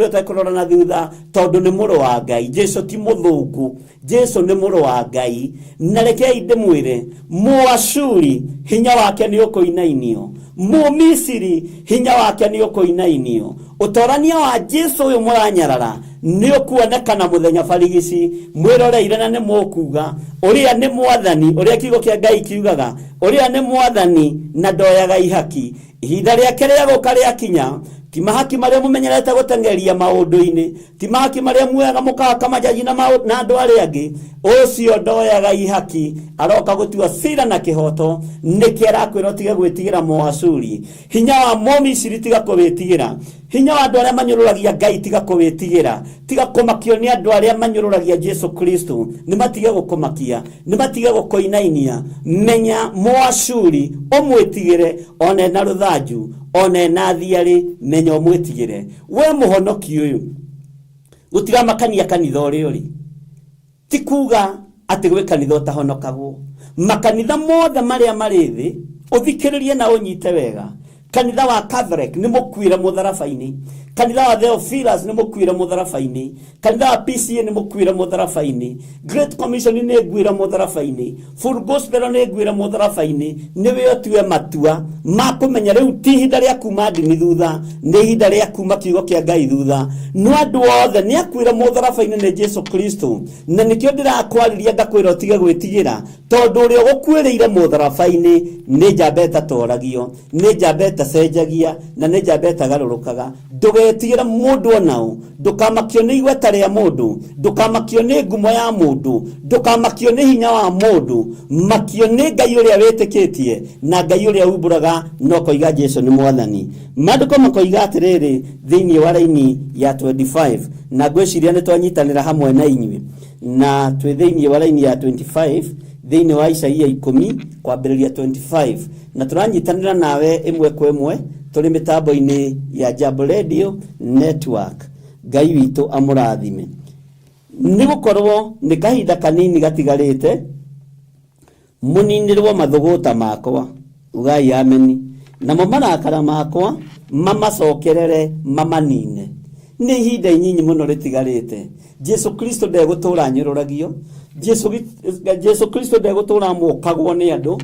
[SPEAKER 2] ũtekũrora na thutha, tondũ nĩ mũrũ wa Ngai. Jesu ti mũthũngũ, Jesu nĩ mũrũ wa Ngai. Na rekei ndĩmwĩre, Mũashuri hinya wake nĩ ũkũinainio, Mũmisiri hinya wake nĩ ũkũinainio. Ũtorania wa Jesu ũyũ mũranyarara nĩ ũkuonekana mũthenya barigici. Mwĩroreire na nĩ mũkuga ũrĩa nĩ mwathani, ũrĩa kiugo kĩa Ngai kiugaga, ũrĩa nĩ mwathani na ndoyaga ihaki. Ihinda rĩake rĩa gũka rĩakinya, ti mahaki marĩa mũmenyerete gũteng'eria maũndũ-inĩ, ti mahaki marĩa muoyaga mũkahaka majaji na andũ arĩa angĩ. Ũcio ndoyaga ihaki, aroka gũtua cira na kĩhoto. Nĩkĩ arakwĩra ũtige gwĩtigĩra Mũashuri? Hinya wa Mũmisiri tiga kũwĩtigĩra, hinya wa andũ arĩa manyũrũragia Ngai tiga kũwĩtigĩra, tiga kũmakio nĩ andũ arĩa manyũrũragia Jesu Kristo. Nĩ matige gũkũmakia, nĩ matige gũkũinainia. Menya Mũashuri ũmwĩtigĩre, ona ena rũthanju, ona ena thiarĩ, menya ũmwĩtigĩre. We mũhonoki ũyũ, gũtiramakania kanitha ũrĩa ũrĩ. Ti kuga atĩ gwĩ kanitha ũtahonokagwo. Makanitha mothe marĩa marĩ thĩ, ũthikĩrĩrie na ũnyite wega. Kanitha wa Catholic nĩ mũkuĩre mũtharaba-inĩ, kanitha wa Theophilus nĩ mũkuĩre mũtharaba-inĩ, kanitha wa PCA nĩ mũkuĩre mũtharaba-inĩ, Great Commission nĩ nguĩre mũtharaba-inĩ, Full Gospel nĩ nguĩre mũtharaba-inĩ. Nĩwe ũtue matua ma kũmenya rĩu ti ihinda rĩa kuma ndini thutha, nĩ ihinda rĩa kuma kiugo kĩa Ngai thutha. No andũ othe nĩ akuĩre mũtharaba-inĩ nĩ Jesu Kristo, na nĩkĩo ndĩrakwarĩria ngakwĩra ũtige gwĩtigĩra, tondũ ũrĩa ũgũkuĩrĩire mũtharaba-inĩ nĩ njamba ĩtatoragio, nĩ njamba ĩtacenjagia, na nĩ njamba ĩtagarũrũkaga. Ndũgetigĩre mũndũ ona ũ, ndũkamakio nĩ igweta rĩa mũndũ, ndũkamakio nĩ ngumo ya mũndũ, ndũkamakio nĩ hinya wa mũndũ, makio nĩ Ngai ũrĩa wĩtĩkĩtie na Ngai ũrĩa umbũraga na ũkoiga Jesu nĩ mwathani. Maandĩko makoiga atĩrĩrĩ thĩinĩ wa raini ya 25, na ngwĩciria nĩ twanyitanĩra hamwe na inyuĩ, na twĩ thĩinĩ wa raini ya 25. Thĩinĩ wa Isaia 10 kwambĩrĩria 25, na tũranyitanĩra nawe ĩmwe kwa ĩmwe tũrĩ mĩtambo-inĩ ya Jambo Radio Network. Ngai witũ amũrathime. Nĩ gũkorwo nĩ kahinda kanini gatigarĩte mũninĩrwo mathũgũta makwa, ugai ameni, namo marakara makwa mamacokerere mamanine. Nĩ ihinda inyinyi mũno rĩtigarĩte. Jesu Kristo ndegũtũra nyũrũragio. Jesu Kristo ndegũtũra mũkagwo nĩ andũ,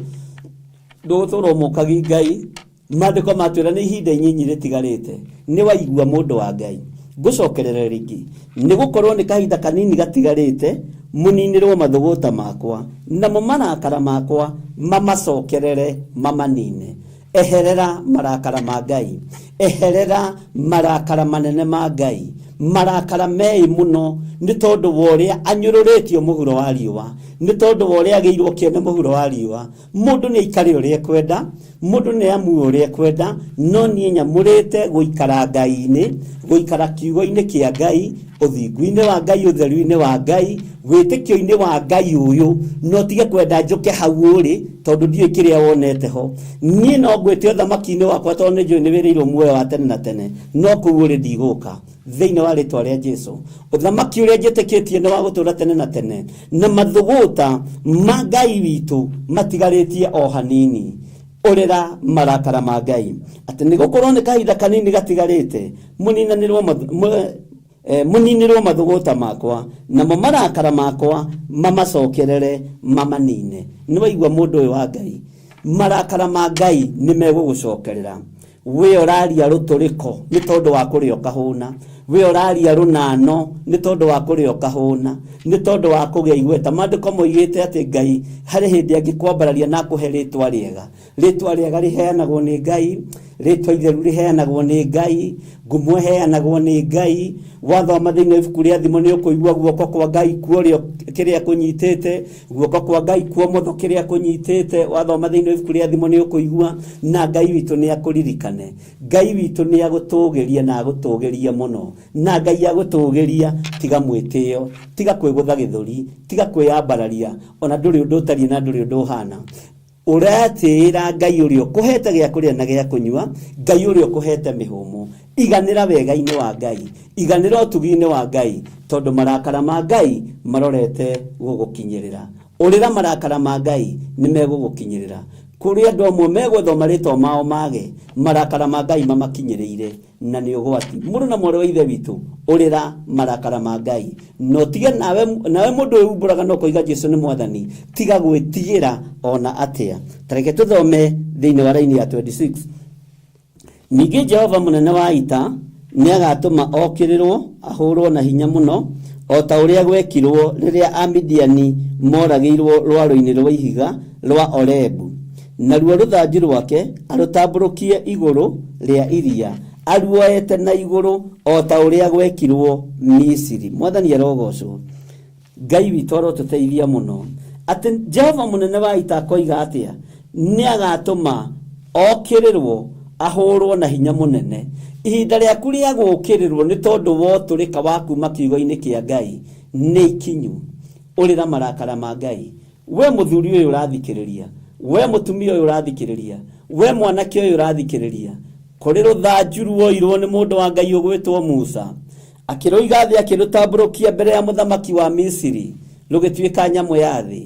[SPEAKER 2] ndũgũtũra ũmũkagi Ngai. Maandĩko matwĩra nĩ ihinda inyinyi rĩtigarĩte. Nĩ waigua mũndũ wa Ngai, ngũcokerera rĩngĩ, nĩ gũkorwo nĩ kahinda kanini gatigarĩte mũninĩrwo mathũgũta makwa, namo marakara makwa mamacokerere mamanine. Eherera marakara ma Ngai, eherera marakara manene ma Ngai, marakara meĩ mũno, nĩ tondũ wa ũrĩa anyũrũrĩtio mũhuro wa riũa, nĩ tondũ wa ũrĩa agĩirwo kĩene mũhuro wa riũa. Mũndũ nĩ aikare ũrĩa ekwenda, mũndũ nĩ amue ũrĩa ekwenda, no niĩ nyamũrĩte gũikara Ngai-inĩ, gũikara kiugo-inĩ kĩa Ngai, ũthingu-inĩ wa Ngai, ũtheru-inĩ wa Ngai, wĩtĩkio-inĩ wa Ngai ũyũ. No tige kwenda njũke hau ũrĩ, tondũ ndiũĩ kĩrĩa wonete ho. Niĩ no ngwĩte ũthamaki-inĩ wakwa, tondũ nĩ njũĩ nĩ wĩrĩirwo muoyo wa tene na tene, no kũu ũrĩ ndigũka. Thĩinĩ wa rĩtwa rĩa Jesu, ũthamaki ũrĩa njĩtĩkĩtie nĩ wa gũtũũra tene na tene, na mathũgũta ma Ngai witũ matigarĩtie o hanini. Ũrĩra marakara ma Ngai, atĩ nĩ gũkorwo nĩ kahinda kanini gatigarĩte mũninĩrwo mathũgũta makwa, namo marakara makwa mamacokerere mamanine. Nĩ waigua mũndũ ũyũ wa Ngai, marakara ma Ngai nĩ megũgũcokerera. We ũraria rũtũrĩko nĩ tondũ wa kũrĩa ũkahũna, we ũraria rũnano nĩ tondũ wa kũrĩa ũkahũna, nĩ tondũ wa kũgĩa igweta. Maandĩko moigĩte atĩ Ngai harĩ hĩndĩ angĩkwambararia na akũhe rĩtwa rĩega. Rĩtwa rĩega rĩheanagwo nĩ Ngai, rĩtwa itheru rĩheanagwo nĩ Ngai, ngumo ĩheanagwo nĩ Ngai. Wathoma thĩinĩ wa ibuku rĩa Thimo nĩ ũkũigua guoko kwa Ngai kuorĩo kĩrĩa kũnyitĩte, guoko kwa Ngai kuomotho kĩrĩa kũnyitĩte. Wathoma thĩinĩ wa ibuku rĩa Thimo nĩ ũkũigua, na Ngai witũ nĩ akũririkane. Ngai witũ nĩ agũtũgĩrie na agũtũgĩrie mũno. Na Ngai agũtũgĩria, tiga mwĩtĩo, tiga kwĩgũtha gĩthũri, tiga kwĩyambararia, ona ndũrĩ ũndũ ũtariĩ na ndũrĩ ũndũ ũhana. Ũratĩĩra Ngai ũrĩa ũkũhete gĩa kũrĩa na gĩa kũnyua, Ngai ũrĩa ũkũhete mĩhũmũ. Iganĩra wega-inĩ wa Ngai, iganĩra ũtugi-inĩ wa Ngai, tondũ marakara ma Ngai marorete gũgũkinyĩrĩra. Ũrĩra marakara ma Ngai nĩ megũgũkinyĩrĩra. Kũrĩ andũ amwe megwethwo marĩtwa mao mage, marakara ma Ngai mamakinyĩrĩire, na nĩ ũgwati. Mũrũ na mwarĩ wa Ithe witũ, ũrĩra marakara ma Ngai. No tige nawe, nawe mũndũ ũyũ umbũraga no koiga Jesu nĩ mwathani, tiga gwĩtigĩra ona atĩa. Ta reke tũthome thĩinĩ wa raini ya 26. Ningĩ Jehova mũnene wa ita nĩ agatũma okĩrĩrwo, ahũrwo na hinya mũno, o ta ũrĩa gwekirwo rĩrĩa Amidiani moragĩirwo rwaro-inĩ rwa ihiga rwa Orebu. Naruo rũthanju rwake arũtambũrũkie igũrũ rĩa iria, aruoete na igũrũ o ta ũrĩa gwekirwo Misiri. Mwathani arogocwo. Ngai witũ arotũteithia mũno. Atĩ Jehova mũnene wa ita akoiga atĩa? Nĩ agatũma okĩrĩrwo, ahũrwo na hinya mũnene. Ihinda rĩaku rĩa gũũkĩrĩrwo nĩ tondũ wa ũtũrĩka wa kuma kiugo-inĩ kĩa Ngai nĩ ikinyu. Ũrĩra marakara ma Ngai. We mũthuri ũyũ ũrathikĩrĩria, we mũtumia ũyũ ũrathikĩrĩria, we mwanake ũyũ ũrathikĩrĩria, kũrĩ rũthanju ruoirwo nĩ mũndũ wa Ngai ũgwĩtwo Musa, akĩrũiga thĩ, akĩrũtambũrũkia mbere ya mũthamaki wa Misiri, rũgĩtuĩka nyamũ ya thĩ.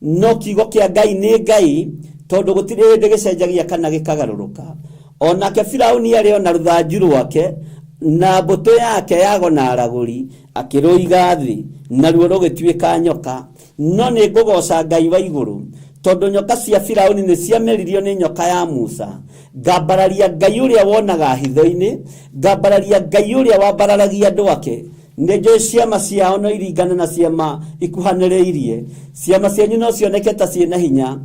[SPEAKER 2] No kiugo kĩa Ngai nĩ Ngai, tondũ gũtirĩ hĩndĩ gĩcenjagia kana gĩkagarũrũka. Onake Firauni arĩ ona rũthanju rwake na mbũtũ yake ya ago na aragũri, akĩrũiga thĩ, naruo rũgĩtuĩka nyoka. No nĩ ngũgooca Ngai wa igũrũ, tondũ nyoka cia Firauni nĩ ciameririo nĩ nyoka ya Musa. Ngambararia Ngai ũrĩa wonaga hitho-inĩ, ngambararia Ngai ũrĩa wambararagia andũ ake. Nĩ njũĩ ciama ciao no iringane na ciama ikuhanĩrĩirie. Ciama cianyu no cioneke ta ciĩna hinya,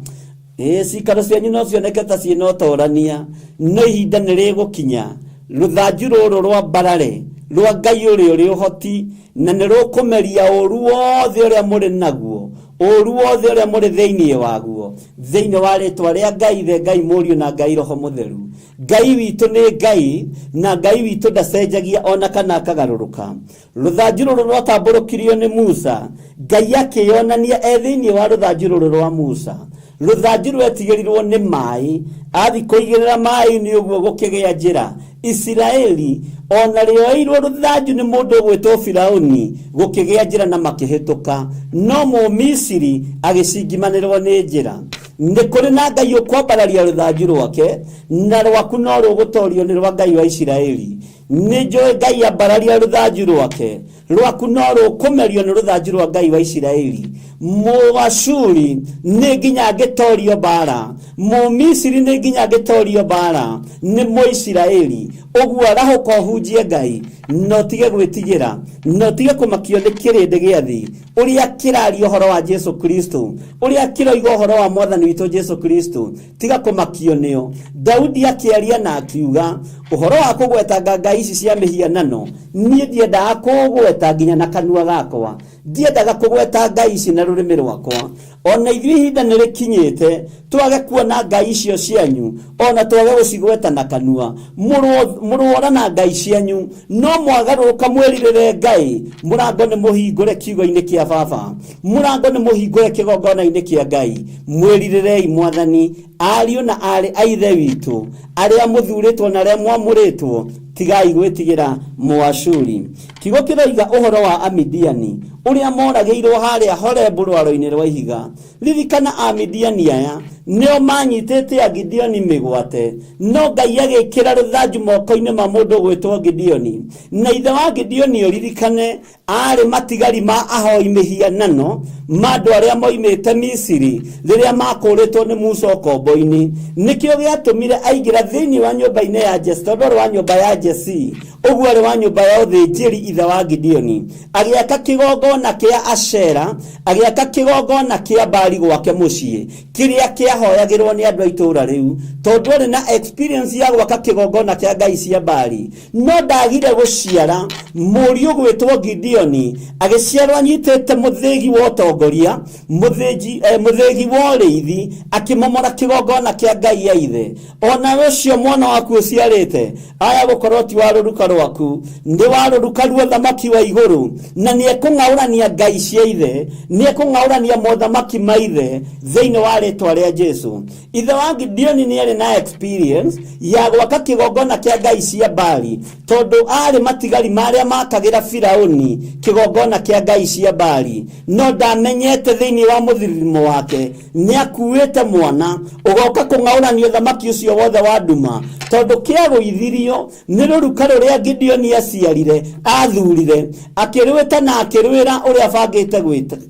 [SPEAKER 2] cikaro cianyu no cioneke ta ciĩna ũtorania, no ihinda nĩ rĩgũkinya rũthanju rũrũ rwa mbarare rwa Ngai ũrĩa ũrĩ ũhoti, na nĩ rũkũmeria ũru wothe ũrĩa mũrĩ naguo. Ũru wothe ũrĩa mũrĩ thĩinĩ waguo, thĩinĩ wa rĩtwa rĩa Ngai Ithe, Ngai Mũriũ na Ngai Roho Mũtheru. Ngai witũ nĩ Ngai, na Ngai witũ ndacenjagia ona kana akagarũrũka. Rũthanju rũrũ rwatambũrũkirio nĩ Musa, Ngai akĩyonania e thĩinĩ wa rũthanju rũrũ rwa Musa. Rũthanju rwetigĩrirwo nĩ maĩ, athi kũigĩrĩra maĩ-inĩ ũguo gũkĩgĩa njĩra. Isiraeli ona rĩoeirwo rũthanju nĩ mũndũ ũgwĩtwo Firauni, gũkĩgĩa njĩra na makĩhĩtũka, no Mũmisiri agĩcingimanĩrwo nĩ njĩra. Nĩ kũrĩ na Ngai ũkwambararia rũthanju rwake, na rwaku no rũgũtorio nĩ rwa Ngai wa Isiraeli. Nĩ njũĩ Ngai ambararia rũthanju rwake, rwaku no rũkũmerio nĩ rũthanju rwa Ngai wa Isiraeli. Mũashuri nĩ nginya angĩtorio mbara, Mũmisiri nĩ nginya angĩtorio mbara nĩ Mũisiraeli. Ũguo arahũka ũhunjie Ngai, na ũtige gwĩtigĩra, na ũtige kũmakio nĩ kĩrĩndĩ gĩa thĩ ũrĩa kĩraria ũhoro wa Jesu Kristo, ũrĩa kĩroiga ũhoro wa Mwathani witũ Jesu Kristo. Tiga kũmakio nĩo. Daudi akĩaria na akiuga ũhoro wa kũgwetanga ngai ici cia mĩhianano, niĩ ndiendaga kũgweta nginya na kanua gakwa, ndiendaga kũgweta ngai ici na rũrĩmĩ rwakwa. Ona ithuĩ ihinda nĩ rĩkinyĩte twage kuona ngai icio cianyu, ona twage gũcigweta na kanua. Mũrũora na ngai cianyu, no mwagarũrũka mwĩrirĩre Ngai. Mũrango nĩ mũhingũre kiugo-inĩ kĩa baba, mũrango nĩ mũhingũre kĩgongona-inĩ kĩa Ngai. Mwĩrirĩrei Mwathani, ariũ na aarĩ a Ithe witũ arĩa mũthurĩtwo na arĩa mwamũrĩtwo, tigai gwĩtigĩra Mũashuri. Kiugo kĩroiga ũhoro wa Amidiani ũrĩa moragĩirwo harĩa Horebu rwaro-inĩ rwa ihiga. Ririkana Amidiani aya nĩo manyitĩte Agideoni mĩgwate, no Ngai agĩkĩra rũthanju moko-inĩ ma mũndũ ũgwĩtwo Gideoni. Na ithe wa Gideoni ũririkane aarĩ matigari ma ahoi mĩhianano ma andũ arĩa moimĩte Misiri rĩrĩa makũrĩtwo nĩ Musa ũkombo-inĩ. Nĩkĩo gĩatũmire aingĩra thĩinĩ wa nyũmba-inĩ ya Jesi, tondũ arĩ wa nyũmba ya Jesi, ũguo arĩ wa nyũmba ya ũthĩnjĩri ithe wa Gideoni. Agĩaka kĩgongona kĩa Ashera, agĩaka kĩgongona kĩa Baali gwake mũciĩ, kĩrĩa kĩahoyagĩrwo nĩ andũ a itũũra rĩu, tondũ arĩ na experience ya gwaka kĩgongona kĩa ngai cia Baali. No ndagire gũciara mũriũ gwĩtwo Gideoni, agĩciarwo anyitĩte mũthĩgi wa ũtongoria, mũthĩgi wa ũrĩithi, akĩmomora kĩgongona kĩa ngai ya ithe. Onawe ũcio mwana waku ũciarĩte aya gũkorwo ti wa rũruka rwaku, nĩ wa rũruka rwa ũthamaki wa igũrũ, na nĩ ekũng'aũrania ngai cia ithe, nĩ ekũng'aũrania mothamaki ma ithe thĩinĩ wa rĩtwa rĩa Jesu. Ithe wa Gideoni nĩ arĩ na experience ya gwaka kĩgongona kĩa ngai cia Baali, tondũ aarĩ matigari marĩa makagĩra Firauni kĩgongona kĩa ngai cia Baali, no ndamenyete thĩinĩ wa mũthirimo wake nĩ akuĩte mwana ũgoka kũng'aũrania ũthamaki ũcio wothe wa nduma, tondũ kĩagũithirio nĩ rũruka rũrĩa Gideoni aciarire athurire, akĩrwĩta na akĩrwĩra ũrĩa abangĩte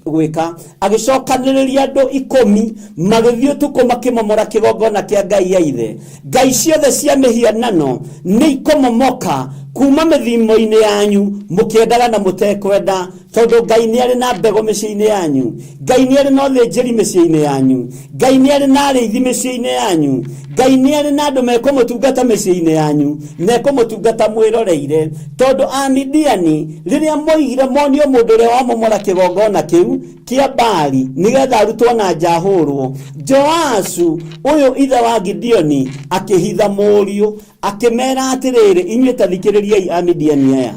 [SPEAKER 2] gwĩka. Agĩcokanĩrĩria andũ 10 magĩthiĩ ũtukũ makĩmomora kĩgongona kĩa ngai ya ithe. Ngai ciothe cia mĩhianano nĩ ikũmomoka kuma mĩthimo-inĩ yanyu, mũkĩendaga na mũtekwenda, tondũ Ngai nĩ arĩ na mbegũ mĩciĩ-inĩ yanyu, Ngai nĩ arĩ na ũthĩnjĩri mĩciĩ-inĩ yanyu, Ngai nĩ arĩ na arĩithi mĩciĩ-inĩ yanyu, Ngai nĩ arĩ na andũ mekũmũtungata mĩciĩ-inĩ yanyu, mekũmũtungata mwĩroreire. Tondũ Amidiani rĩrĩa moigire monio mũndũ ũrĩa wamomora kĩgongona kĩu kĩa Baali nĩgetha arutwo na nja ahũrwo, Joasu ũyũ ithe wa Gideoni akĩhitha mũriũ, akĩmera atĩrĩrĩ, inyuĩ tathikĩrĩriai Amidiani aya,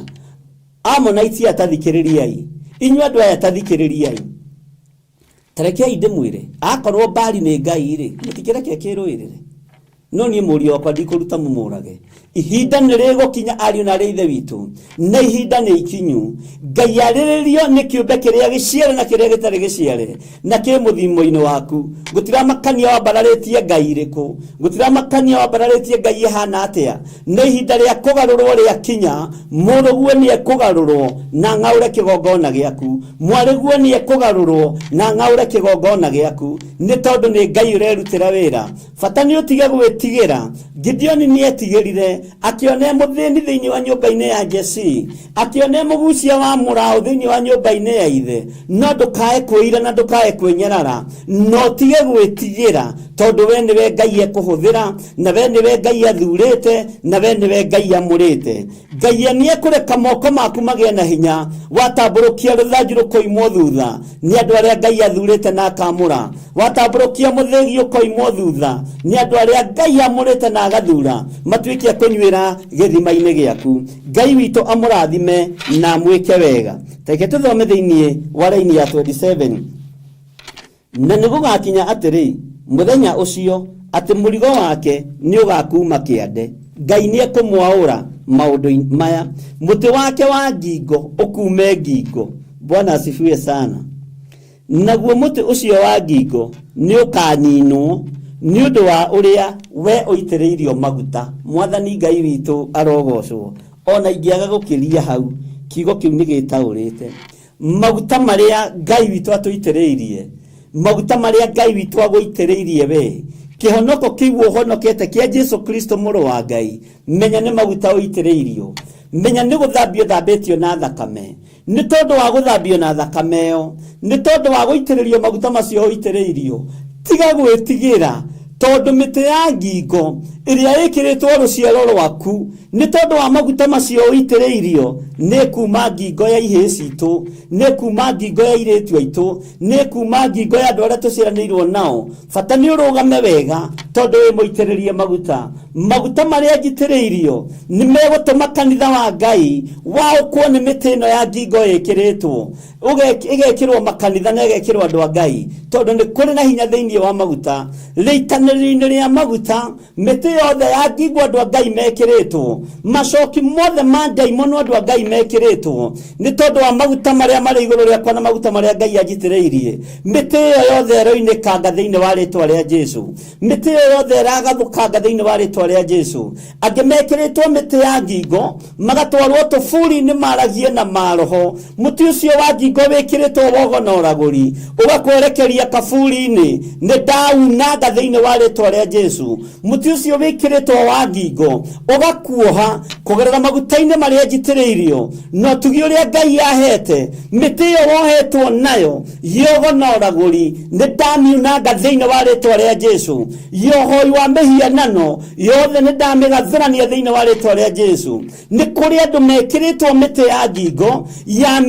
[SPEAKER 2] Amonaiti aya tathikĩrĩriai, inyuĩ andũ aya tathikĩrĩriai, tarekei ndĩmwĩre, akorwo Baali nĩ ngai rĩ, mũtikĩreke kĩrũĩrĩre, no niĩ mũriũ wakwa ndikũruta mũmũrage. Ihinda nĩ rĩgũkinya ariũ na arĩ ithe witũ, na ihinda nĩ ikinyu Ngai arĩrĩrio nĩ kĩũmbe kĩrĩa gĩciare na kĩrĩa gĩtarĩ gĩciare na kĩ mũthimo-inĩ waku. Gũtiramakania wambararĩtie ngai irĩkũ, gũtiramakania wambararĩtie ngai ĩhana atĩa, no ihinda rĩa kũgarũrwo rĩakinya, mũrũguo nĩ ekũgarũrwo na ng'aũre kĩgongona gĩaku, mwarĩguo nĩ ekũgarũrwo na ng'aũre kĩgongona gĩaku, nĩ tondũ nĩ Ngai ũrerutĩra wĩra. Bata nĩ ũtige gwĩtigĩra. Gideoni nĩ etigĩrire akĩona mũthĩni thĩinĩ wa nyũmba-inĩ ya Jesii, akĩona mũgucia wa mũraũ thĩinĩ wa nyũmba-inĩ ya ithe. No ndũkae kwĩira na ndũkae kwĩnyarara, no tige gwĩtigĩra, tondũ we nĩwe Ngai ekũhũthĩra, na we nĩwe Ngai athurĩte, na we nĩwe Ngai amũrĩte. Ngai nĩ ekũreka moko maku magĩe na hinya, watambũrũkia rũthanju rũkoimwo thutha nĩ andũ arĩa Ngai athurĩte na akamũra, watambũrũkia mũthĩgi ũkoimwo thutha nĩ andũ arĩa Ngai amũrĩte na agathura matuĩke a kũnyuĩra gĩthima-inĩ gĩaku. Ngai witũ amũrathime na amwĩke wega. Reke tũthome thĩinĩ wa raini ya 27. Na nĩ gũgakinya atĩrĩ mũthenya ũcio atĩ mũrigo wake nĩ ũgakuma kĩande. Ngai nĩ ekũmwaũra maũndũ maya, mũtĩ wake wa ngingo ũkume ngingo. Bwana asifiwe sana. Naguo mũtĩ ũcio wa ngingo nĩ ũkaninwo nĩ ũndũ wa ũrĩa we ũitĩrĩirio maguta. Mwathani Ngai witũ arogocwo. Ona ingĩaga gũkĩria hau, kiugo kĩu nĩ gĩtaũrĩte. Maguta marĩa Ngai witũ atũitĩrĩirie, maguta marĩa Ngai witũ agũitĩrĩirie we, kĩhonoko kĩu ũhonokete kĩa Jesu Kristo mũrũ wa Ngai, menya nĩ maguta ũitĩrĩirio, menya nĩ gũthambio thambĩtio na thakame. Nĩ tondũ wa gũthambio na thakame ĩyo, nĩ tondũ wa gũitĩrĩrio maguta macio ũitĩrĩirio, tiga gwĩtigĩra, tondũ mĩtĩ ya ngingo ĩrĩa ĩkĩrĩtwo rũciaro rwaku nĩ tondũ wa maguta macio ũitĩrĩirio nĩ kuma ngingo ya ihĩĩ citũ, nĩ kuma ngingo ya airĩtu aitũ, nĩ kuma ngingo ya andũ arĩa tũciaranĩirwo nao. Bata nĩ ũrũgame wega tondũ wĩ mũitĩrĩrie maguta. Maguta marĩa njitĩrĩirio nĩ megũtũma kanitha wa Ngai waũkwo nĩ mĩtĩ ĩno ya ngingo ĩkĩrĩtwo, ĩgekĩrwo makanitha na ĩgekĩrwo andũ a Ngai, tondũ nĩ kũrĩ na hinya thĩinĩ wa maguta. Rĩitanĩrio-inĩ rĩa maguta, mĩtĩ yothe ya ngingo andũ a Ngai mekĩrĩtwo, macoki mothe ma ndaimono andũ a Ngai mekĩrĩtwo, nĩ tondũ wa maguta marĩa marĩ igũrũ rĩakwa na maguta marĩa Ngai anjitĩrĩirie. Mĩtĩ ĩyo yothe ĩroinĩkanga thĩinĩ wa rĩtwa rĩa Jesu. Mĩtĩ ĩyo yothe ĩragathũkanga thĩinĩ wa rĩtwa rĩa Jesu. Angĩ mekĩrĩtwo mĩtĩ ya ngingo magatwarwo tũburi-inĩ maragie na maroho. Mũtĩ ũcio wa ngingo wĩkĩrĩtwo wogo na ũragũri ũgakwerekeria kaburi-inĩ, nĩ ndaunanga thĩinĩ wa rĩtwa rĩa Jesu. Mũtĩ ũcio wĩkĩrĩtwo wa ngingo ũgakuoha kũgerera maguta-inĩ marĩa njitĩrĩirio na ũtugi ũrĩa Ngai ahete. Mĩtĩ ĩyo wohetwo nayo yogo na ũragũri nĩ ndamiunanga thĩinĩ wa rĩtwa rĩa Jesu. Yohoi wa mĩhianano yothe nĩ ndamĩgathũrania thĩinĩ wa rĩtwa rĩa Jesu. Nĩ kũrĩ andũ mekĩrĩtwo mĩtĩ ya ngingo ya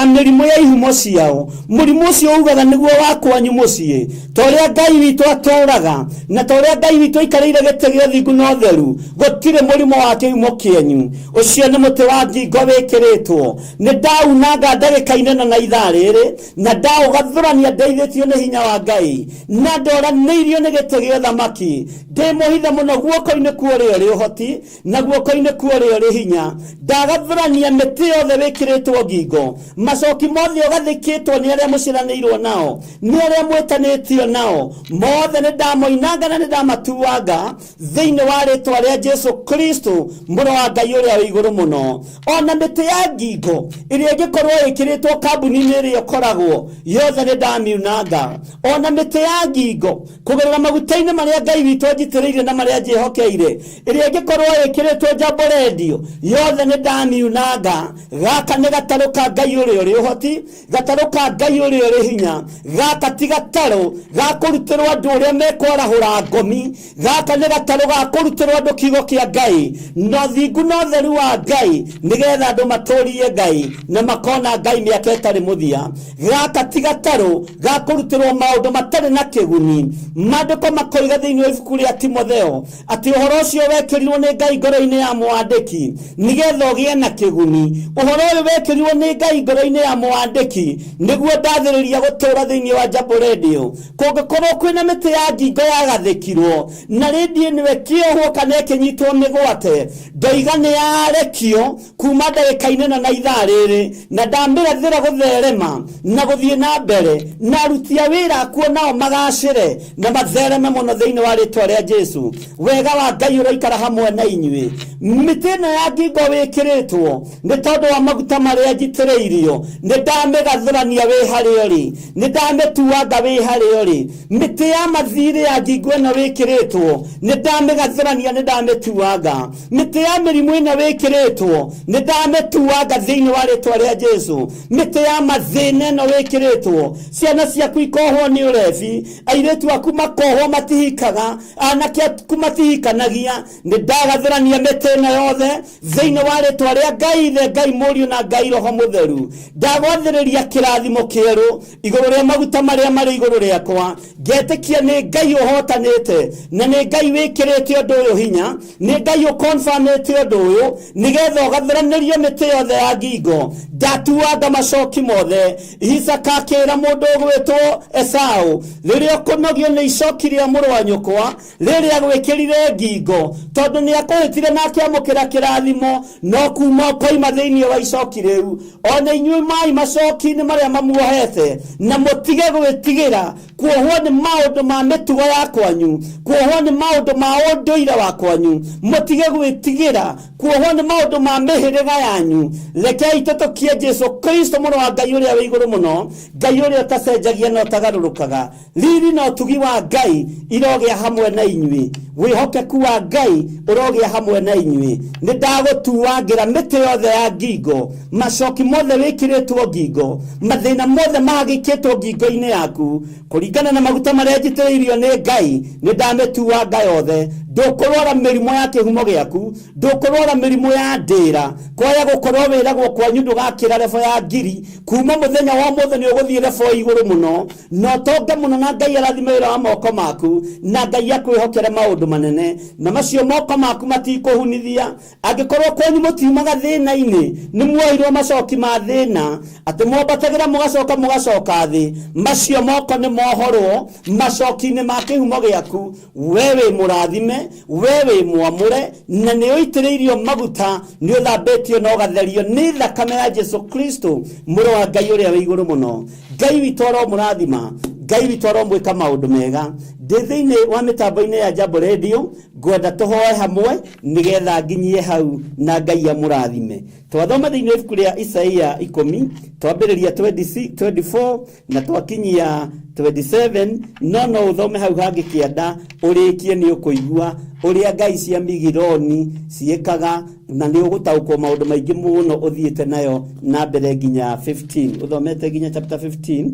[SPEAKER 2] mĩrimũ ya ihumo ciao. Mũrimũ ũcio ugaga nĩguo wa kwanyu mũciĩ. Ta ũrĩa Ngai witũ atũũraga na ta ũrĩa Ngai witũ aikarĩire gĩtĩ gĩa ũthingu na ũtheru, gũtirĩ mũrimũ wa kĩhumo kĩanyu. Ũcio nĩ mũtĩ wa ngingo wĩkĩrĩtwo. Nĩ ndaunanga ndagĩka-inĩ ĩno na ithaa rĩrĩ, na ndaũgathũrania ndeithĩtio nĩ hinya wa Ngai, na ndoranĩirio nĩ gĩtĩ gĩa ũthamaki. Ndĩ mũhithe mũno guoko-inĩ kwa ũrĩa ũrĩ ũhoti na guoko-inĩ kwa ũrĩa ũrĩ hinya. Ndagathũrania mĩtĩ yothe wĩkĩrĩtwo ngingo, macoki mothe ũgathĩkĩtwo nĩ arĩa mũciaranĩirwo nao, nĩ arĩa mwĩtanĩtio nao, mothe nĩ ndamoinanga na nĩ ndamatuanga thĩinĩ wa rĩtwa rĩa Jesu Kristo mũrũ wa Ngai ũrĩa wĩ igũrũ mũno. Ona mĩtĩ ya ngingo ĩrĩa ĩngĩkorwo ĩkĩrĩtwo kambuni-inĩ ĩrĩa ĩkoragwo yothe nĩ ndamiunanga. Ona mĩtĩ ya ngingo kũgerera maguta-inĩ marĩa Ngai witũ anjitĩrĩirie na marĩa anjĩhokeire, ĩrĩa ĩngĩkorwo ĩkĩrĩtwo Jambo Radio yothe nĩ ndamiunanga. Gaka nĩ gatarũ ka Ngai ũrĩa ũrĩ ũhoti, gatarũ ka Ngai ũrĩa ũrĩ hinya. Gaka ti gatarũ ga kũrutĩrwo andũ ũrĩa mekwarahũra ngomi. Gaka nĩ gatarũ ga kũrutĩrwo andũ kiugo kĩa Ngai na ũthingu na ũtheru wa Ngai, nĩgetha andũ matũrie Ngai na makona Ngai mĩaka ĩtarĩ mũthia. Gaka ti gatarũ ga kũrutĩrwo maũndũ matarĩ na kĩguni. Maandĩko makoiga thĩinĩ wa ibuku rĩa Timotheo atĩ ũhoro ũcio wekĩrirwo nĩ Ngai ngoro-inĩ ya mwandĩki nĩgetha ũgĩe na kĩguni. Ũhoro ũyũ wekĩrirwo nĩ Ngai ngoro-inĩ ya mwandĩki nĩguo ndathĩrĩria gũtũũra thĩinĩ wa Jambo Radio. Kũngĩkorwo kwĩna mĩtĩ ya ngingo yagathĩkirwo na rĩndiũ ĩno ĩkĩohwo kana ĩkĩnyitwo mĩgwate, ndoiga nĩ yarekio kuma ndagĩka-inĩ ĩno na ithaa rĩrĩ, na ndamĩrathĩra gũtherema na gũthiĩ na mbere, na aruti a wĩra akuo nao magacĩre na mathereme mũno thĩinĩ wa rĩtwa rĩa Jesu. Wega wa Ngai ũroikara hamwe na inyuĩ. Mĩtĩ ĩno ya ngingo wĩkĩrĩtwo nĩ tondũ wa maguta marĩa njitĩrĩirio, nĩ ndamĩgathũrania wĩ harĩa ũrĩ, nĩ ndamĩtuanga wĩ harĩa ũrĩ. Mĩtĩ ya mathirĩ ya ngingo ĩno wĩkĩrĩtwo nĩ Nĩ ndamĩgathũrania, nĩ ndamĩtuanga mĩtĩ ya mĩrimũ ĩno wĩkĩrĩtwo, nĩ ndamĩtuanga thĩinĩ wa rĩtwa rĩa Jesu. Mĩtĩ ya mathĩna ĩno wĩkĩrĩtwo, ciana ciaku ikohwo nĩ ũrebi, airĩtu aku makohwo matihikaga, anake aku matihikanagia, nĩ ndagathũrania mĩtĩ ĩno yothe thĩinĩ wa rĩtwa rĩa Ngai Ithe, Ngai Mũriũ na Ngai Roho Mũtheru. Ndagwathĩrĩria kĩrathimo kĩerũ igũrũ rĩa maguta marĩa marĩ igũrũ rĩakwa. Ngetĩkia nĩ Ngai ũhotanĩte na nĩ Ngai wĩkĩrĩte ũndũ ũyũ hinya, nĩ Ngai ũkonfamĩte ũndũ ũyũ nĩgetha ũgathũranĩrio mĩtĩ yothe ya ngingo. Ndatuanga macoki mothe. Isaka akĩra mũndũ ũgwĩtwo Esau, rĩrĩa ũkũnogio nĩ icoki rĩa mũrũ wa nyũkwa rĩrĩa agwĩkĩrire ngingo, tondũ nĩ akũhĩtire na akĩamũkĩra kĩrathimo, no kuma ũkoima thĩinĩ wa icoki rĩu. Ona inyuĩ mai macoki-inĩ marĩa mamuohete, na mũtige gwĩtigĩra kuohwo nĩ maũndũ ma mĩtugo ya kwanyu, kuohwo nĩ maũndũ ma ũndũire wa kwanyu, mũtige gwĩtigĩra kuohwo nĩ maũndũ ma mĩhĩrĩga yanyu. Rekei tũtũkie Jesu Kristo, mũrũ wa Ngai ũrĩa wĩ igũrũ mũno, Ngai ũrĩa ũtacenjagia na ũtagarũrũkaga. Riri na ũtugi wa Ngai irogĩa hamwe na inyuĩ, wĩhokeku wa Ngai ũrogĩa hamwe na inyuĩ. Nĩ ndagũtuangĩra mĩtĩ yothe ya ngingo, macoki mothe wĩkĩrĩtwo ngingo, mathĩna mothe mahagĩkĩtwo ngingo-inĩ yaku kũringana na maguta marĩa njitĩrĩirio nĩ Ngai. Nĩ ndamĩtuanga yothe. Ndũkũrwara mĩrimũ ya kĩhumo gĩaku, ndũkũrwara mĩrimũ ya ndĩra. Kwaya gũkorwo wĩragwo kwanyu ndũgakĩra rebo ya ngiri, kuma mũthenya wa ũmũthĩ nĩ ũgũthiĩ rebo igũrũ mũno na ũtonge mũno, na Ngai arathime wĩra wa moko maku, na Ngai akwĩhokere maũndũ manene, na macio moko maku matikũhunithia. Angĩkorwo kwanyu mũtiumaga thĩna-inĩ, nĩ muoirwo macoki ma thĩna atĩ mwambatagĩra mũgacoka mũgacoka thĩ, macio moko nĩ mohorwo macoki-inĩ ma kĩhumo gĩaku. We wĩ mũrathime, we wĩ mwamũre, na nĩ ũitĩrĩirio maguta, nĩ ũthambĩtio na ũgatherio nĩ thakame ya Jesu Kristo, mũrũ wa Ngai ũrĩa wĩ igũrũ mũno. Ngai witũ aromũrathima, Ngai witũ aromwĩka maũndũ mega. Ndĩ thĩinĩ wa mĩtambo-inĩ ya Jambo Radio, ngwenda tũhoe hamwe nĩgetha nginyie hau, na Ngai amũrathime. Twathoma thĩinĩ wa ibuku rĩa Isaia 10, twambĩrĩria 26, 24 na twakinyia 27, no no ũthome hau hangĩ kĩanda ũrĩkie. Nĩ ũkũigua ũrĩa ngai cia Migironi ciĩkaga na nĩ ũgũtaũkwo maũndũ maingĩ mũno ũthiĩte nayo na mbere nginya 15, ũthomete nginya chapter 15,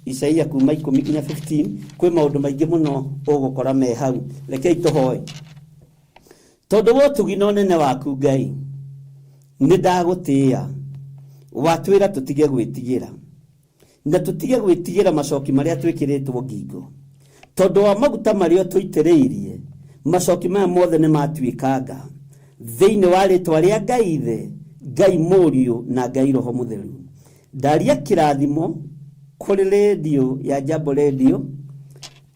[SPEAKER 2] Isaia kuma 10 nginya 15. Kwĩ maũndũ maingĩ mũno ũgũkora me hau. Rekei tũhoe. Tondũ wa ũtugi na ũnene waku, Ngai, nĩ ndagũtĩĩa. Watwĩra tũtige gwĩtigĩra, na tũtige gwĩtigĩra macoki marĩa twĩkĩrĩtwo ngingo, tondũ wa maguta marĩa tũitĩrĩirie, macoki maya mothe nĩ matuĩkanga thĩinĩ wa rĩtwa rĩa Ngai Ithe, Ngai Mũriũ na Ngai Roho Mũtheru. Ndaria kĩrathimo kũrĩ rĩndiũ ya Jambo Radio,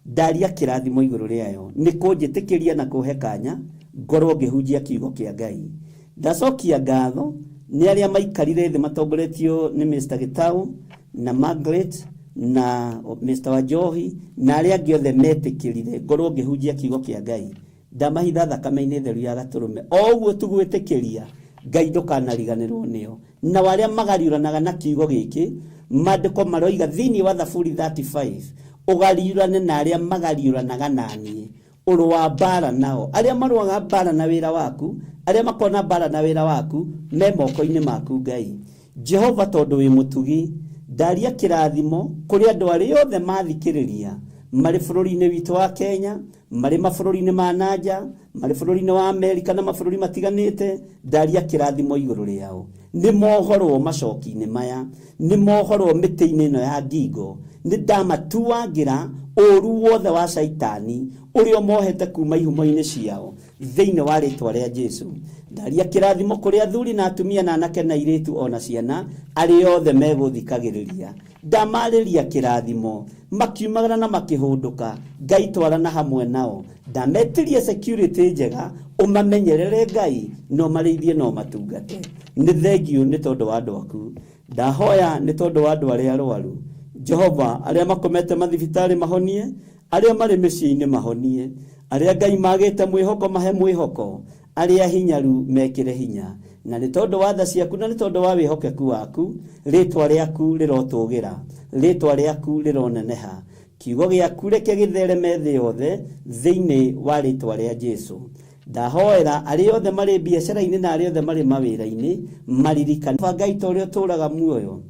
[SPEAKER 2] ndaria kĩrathimo igũrũ rĩayo nĩ kũnjĩtĩkĩria na kũhe kanya ngorwo ngĩhunjia kiugo kĩa Ngai. Ndacokia ngatho nĩ arĩa maikarire thĩ matongoretio nĩ Mr. Gitau na Margaret na Mr. Wanjohi na arĩa angĩ othe metĩkĩrire ngorwo ngĩhunjia kiugo kĩa Ngai. Ndamahitha thakame-inĩ theru ya Gatũrũme. O ũguo tugwĩtĩkĩria, Ngai, ndũkanariganĩrwo nĩo na arĩa magariũranaga na kiugo gĩkĩ. Maandĩko maroiga thĩinĩ wa Thaburi 35, ũgariũrane na arĩa magariũranaga naniĩ, ũrũa mbara nao arĩa marũaga mbara na wĩra waku, arĩa makona mbara na wĩra waku me moko-inĩ maku. Ngai Jehova, tondũ wĩ mũtugi, ndaria kĩrathimo kũrĩ andũ arĩa othe mathikĩrĩria marĩ bũrũri-inĩ witũ wa Kenya, marĩ mabũrũri-inĩ ma nanja, marĩ bũrũri-inĩ wa Amerika na mabũrũri matiganĩte. Ndaria kĩrathimo igũrũ rĩao. Nĩ mohorwo macoki-inĩ maya, nĩ mohorwo mĩtĩ-inĩ ĩno ya ngingo. Nĩ ndamatuangĩra ũru wothe wa Caitani ũrĩa ũmohete kuma ihumo-inĩ ciao thĩinĩ wa rĩtwa rĩa Jesu. Ndaria kĩrathimo kũrĩ athuri na atumia na anake na airĩtu ona ciana arĩa othe megũthikagĩrĩria. Ndamarĩria kĩrathimo makiumagara na makĩhũndũka. Ngai, twarana hamwe nao. Ndametirie security njega, ũmamenyerere Ngai, no marĩithie no matungate. Nĩ thengiũ nĩ tondũ wa andũ aku. Ndahoya nĩ tondũ wa andũ arĩa arwaru, Jehova, arĩa makomete mathibitarĩ mahonie, arĩa marĩ mĩciĩ-inĩ mahonie, arĩa Ngai magĩte mwĩhoko mahe mwĩhoko, arĩa hinyaru mekĩre hinya. Na nĩ tondũ wa tha ciaku na nĩ tondũ wa wĩhokeku waku, rĩtwa rĩaku rĩrotũgĩra, rĩtwa rĩaku rĩroneneha. Kiugo gĩaku reke gĩthereme thĩ yothe thĩinĩ wa rĩtwa rĩa Jesu. Ndahoera arĩa othe marĩ biacara-inĩ na arĩa othe marĩ mawĩra-inĩ maririkane Ngai ta ũrĩa ũtũũraga muoyo.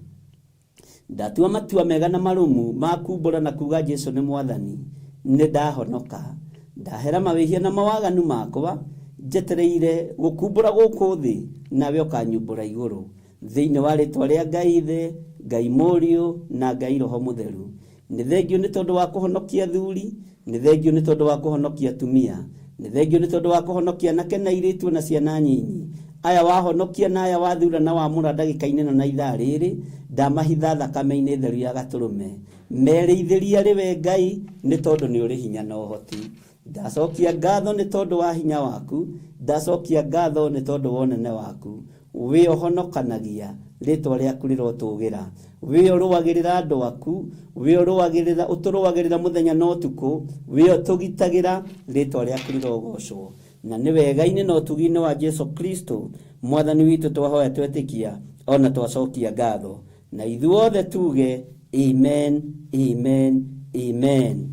[SPEAKER 2] Ndatua matua mega na marũmu ma kumbũra na kuga Jesu nĩ mwathani, nĩ ndahonoka. Ndahera mawĩhia na mawaganu makwa, njetereire gũkumbũra gũkũ thĩ, nawe ũkanyumbũra igũrũ. Thĩinĩ wa rĩtwa rĩa Ngai Ithe, Ngai Mũriũ na Ngai Roho Mũtheru. Nĩ thengio nĩ tondũ wa kũhonokia athuri, nĩ thengio nĩ tondũ wa kũhonokia atumia, nĩ thengio nĩ tondũ wa kũhonokia anake na airĩtu na ciana nyinyi. Aya wahonokia na aya wathura na wamũra ndagĩka-inĩ ĩno na ithaa rĩrĩ, ndamahitha thakame-inĩ theru ya gatũrũme. Merĩithĩria arĩ we Ngai nĩ tondũ nĩ ũrĩ hinya na ũhoti. Ndacokia ngatho nĩ tondũ wa hinya waku, ndacokia ngatho nĩ tondũ wa ũnene waku. Wĩ ũhonokanagia, rĩtwa rĩaku rĩrotũgĩra. Wĩ ũrũagĩrĩra andũ aku, wĩ ũrũagĩrĩra, ũtũrũagĩrĩra mũthenya na ũtukũ, wĩ ũtũgitagĩra, rĩtwa rĩaku rĩrogocwo. Na nĩ wega-inĩ na ũtugi-inĩ wa Jesu Kristo mwathani witũ twahoya twetĩkia ona twacokia ngatho. Na ithuothe tuge amen, amen, amen.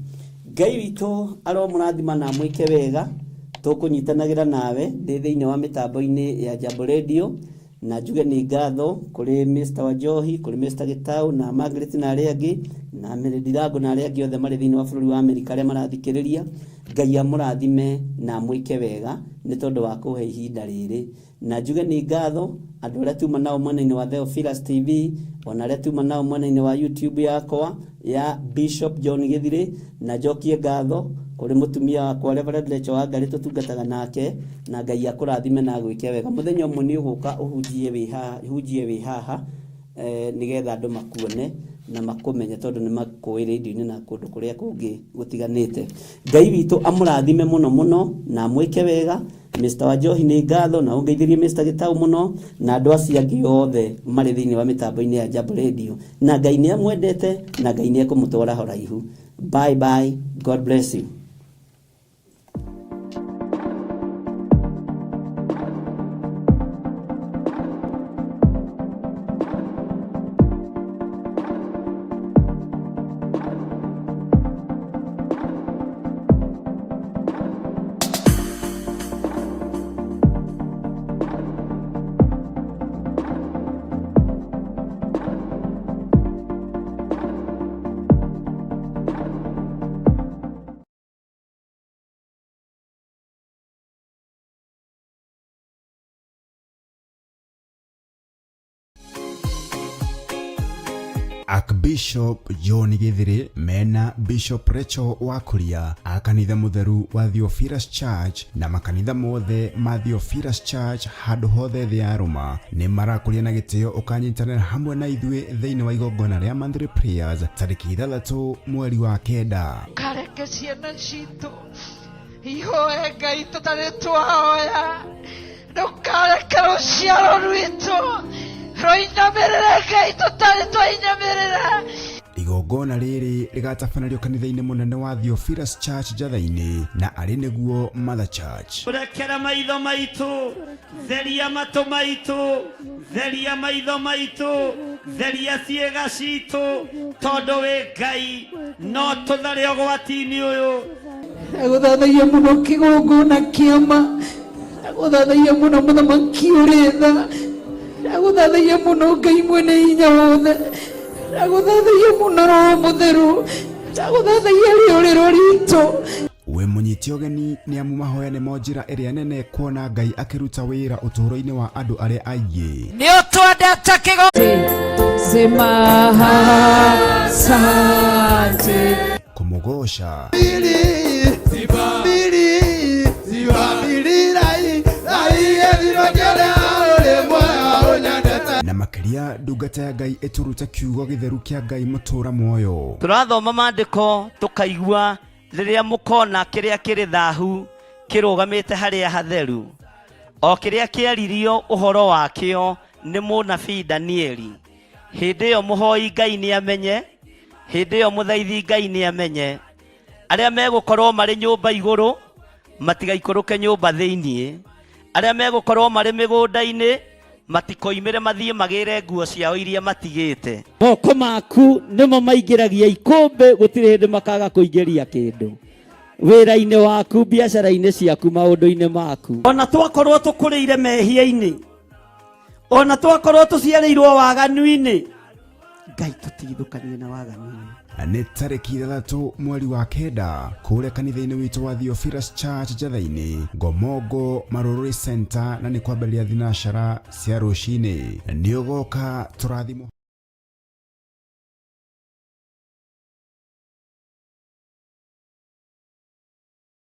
[SPEAKER 2] Ngai witũ aromũrathima na amwĩke wega. Tũkũnyitanagĩra nawe ndĩ thĩinĩ wa mĩtambo-inĩ ya Jambo Radio, na njuge nĩ ngatho kũrĩ Mr. Wanjohi, kũrĩ Mr. Gitau na Margaret na arĩa angĩ, na Mary Ndirango na arĩa angĩ othe marĩ thĩinĩ wa bũrũri wa Amerika arĩa marathikĩrĩria. Ngai amũrathime na amwĩke wega nĩ tondũ wa kũhe ihinda rĩrĩ. Na njuge nĩ ngatho andũ arĩa tuma nao mwena-inĩ wa Theophilus TV, ona arĩa tuma nao mwena-inĩ wa YouTube yakwa ya Bishop John Githiri, na njokie ngatho kũrĩ mũtumia wakwa Reverend Rachel Wangari tũtungataga nake, na Ngai akũrathime na agwĩke wega. Mũthenya ũmwe nĩ ũgũka ũhunjie wĩ haha, hunjie wĩ haha, nĩgetha andũ makuone na makũmenye tondũ nĩ makũĩ radio-inĩ na kũndũ kũrĩa kũngĩ gũtiganĩte. Ngai witũ amũrathime mũno mũno na amwĩke wega. Mr. Wanjohi nĩ ngatho na ũngeithĩrie Mr. Gitau mũno na andũ acio angĩ othe marĩ thĩinĩ wa mĩtambo-inĩ ya Jambo Radio. Na Ngai nĩ amwendete na Ngai nĩ ekũmũtwara haraihu. Bye bye. God bless you.
[SPEAKER 1] Archbishop John Githiri mena Bishop Rachel Wakuria a kanitha mutheru wa Theophilus Church na makanitha mothe ma Theophilus Church handũ hothe thĩ ya Roma nĩ marakũria na gĩtĩo ũkanyitanĩra hamwe na ithuĩ thĩinĩ wa igongona rĩa monthly prayers tarĩki 6 mweri wa 9.
[SPEAKER 3] Kareke ciana citũ ihoe Ngai tũtarĩ twahoya, ndũkareke rũciaro rwitũ rũinamĩrĩre Ngai tũtarĩ twainamĩrĩra.
[SPEAKER 1] Igongona rĩrĩ rĩgatabanĩrio kanitha-inĩ mũnene wa Theophilus Church Njatha-inĩ na arĩ nĩguo Mother Church.
[SPEAKER 2] Rekera maitho maitũ, theria matũ maitũ, theria maitho maitũ, theria ciĩga citũ, tondũ wĩ Ngai no tũthare ũgwati-inĩ ũyũ.
[SPEAKER 3] Ndagũthathaia mũno kĩgongona kĩama, ndagũthathaia mũno mũthamaki ũrĩ tha, ndagũthathaia mũno Ngai mwene hinya wothe, ndagũthathaia mũno Roho Mũtheru, ndagũthathaia rĩũrĩro ritũ.
[SPEAKER 1] Wĩ mũnyite ũgeni nĩ amu mahoya nĩmo njĩra ĩrĩa nene kuona Ngai akĩruta wĩra ũtũũro-inĩ wa andũ arĩa aingĩ.
[SPEAKER 3] Nĩ ũtwendete kĩgo.
[SPEAKER 4] Sema asante.
[SPEAKER 1] Kũmũgoca. Na makĩria ndungata ya Ngai ĩtũrute kiugo gĩtheru kĩa Ngai mũtũra muoyo.
[SPEAKER 2] Tũrathoma maandĩko tũkaigua rĩrĩa mũkona kĩrĩa kĩrĩ thahu kĩrũgamĩte harĩa hatheru, o kĩrĩa kĩaririo ũhoro wakĩo nĩ mũnabii Danieli. Hĩndĩ ĩyo mũhoi Ngai nĩamenye, hĩndĩ ĩyo mũthaithi Ngai nĩamenye. Arĩa megũkorwo marĩ nyũmba igũrũ matigaikũrũke nyũmba thĩinĩ, arĩa megũkorwo marĩ mĩgũnda-inĩ Matikoimĩre mathiĩ magĩre nguo ciao iria matigĩte. Moko maku nĩmo maingĩragia ikũmbĩ, gũtirĩ hĩndĩ makaga kũingĩria kĩndũ wĩra-inĩ waku, biacara-inĩ ciaku, maũndũ-inĩ maku. Ona twakorwo tũkũrĩire mehia-inĩ, ona twakorwo tũciarĩirwo waganu-inĩ, Ngai tũtigithũkanie na waganu-inĩ.
[SPEAKER 1] Nĩ tarĩki 6 mweri wa 9 kũrĩa kanitha-inĩ witũ wa Theophilus Church Njatha-inĩ, Ngomongo Marũrũri Center, na nĩ kwambĩrĩria thinacara cia rũcinĩ. Nĩ ũgoka tũrathimwo.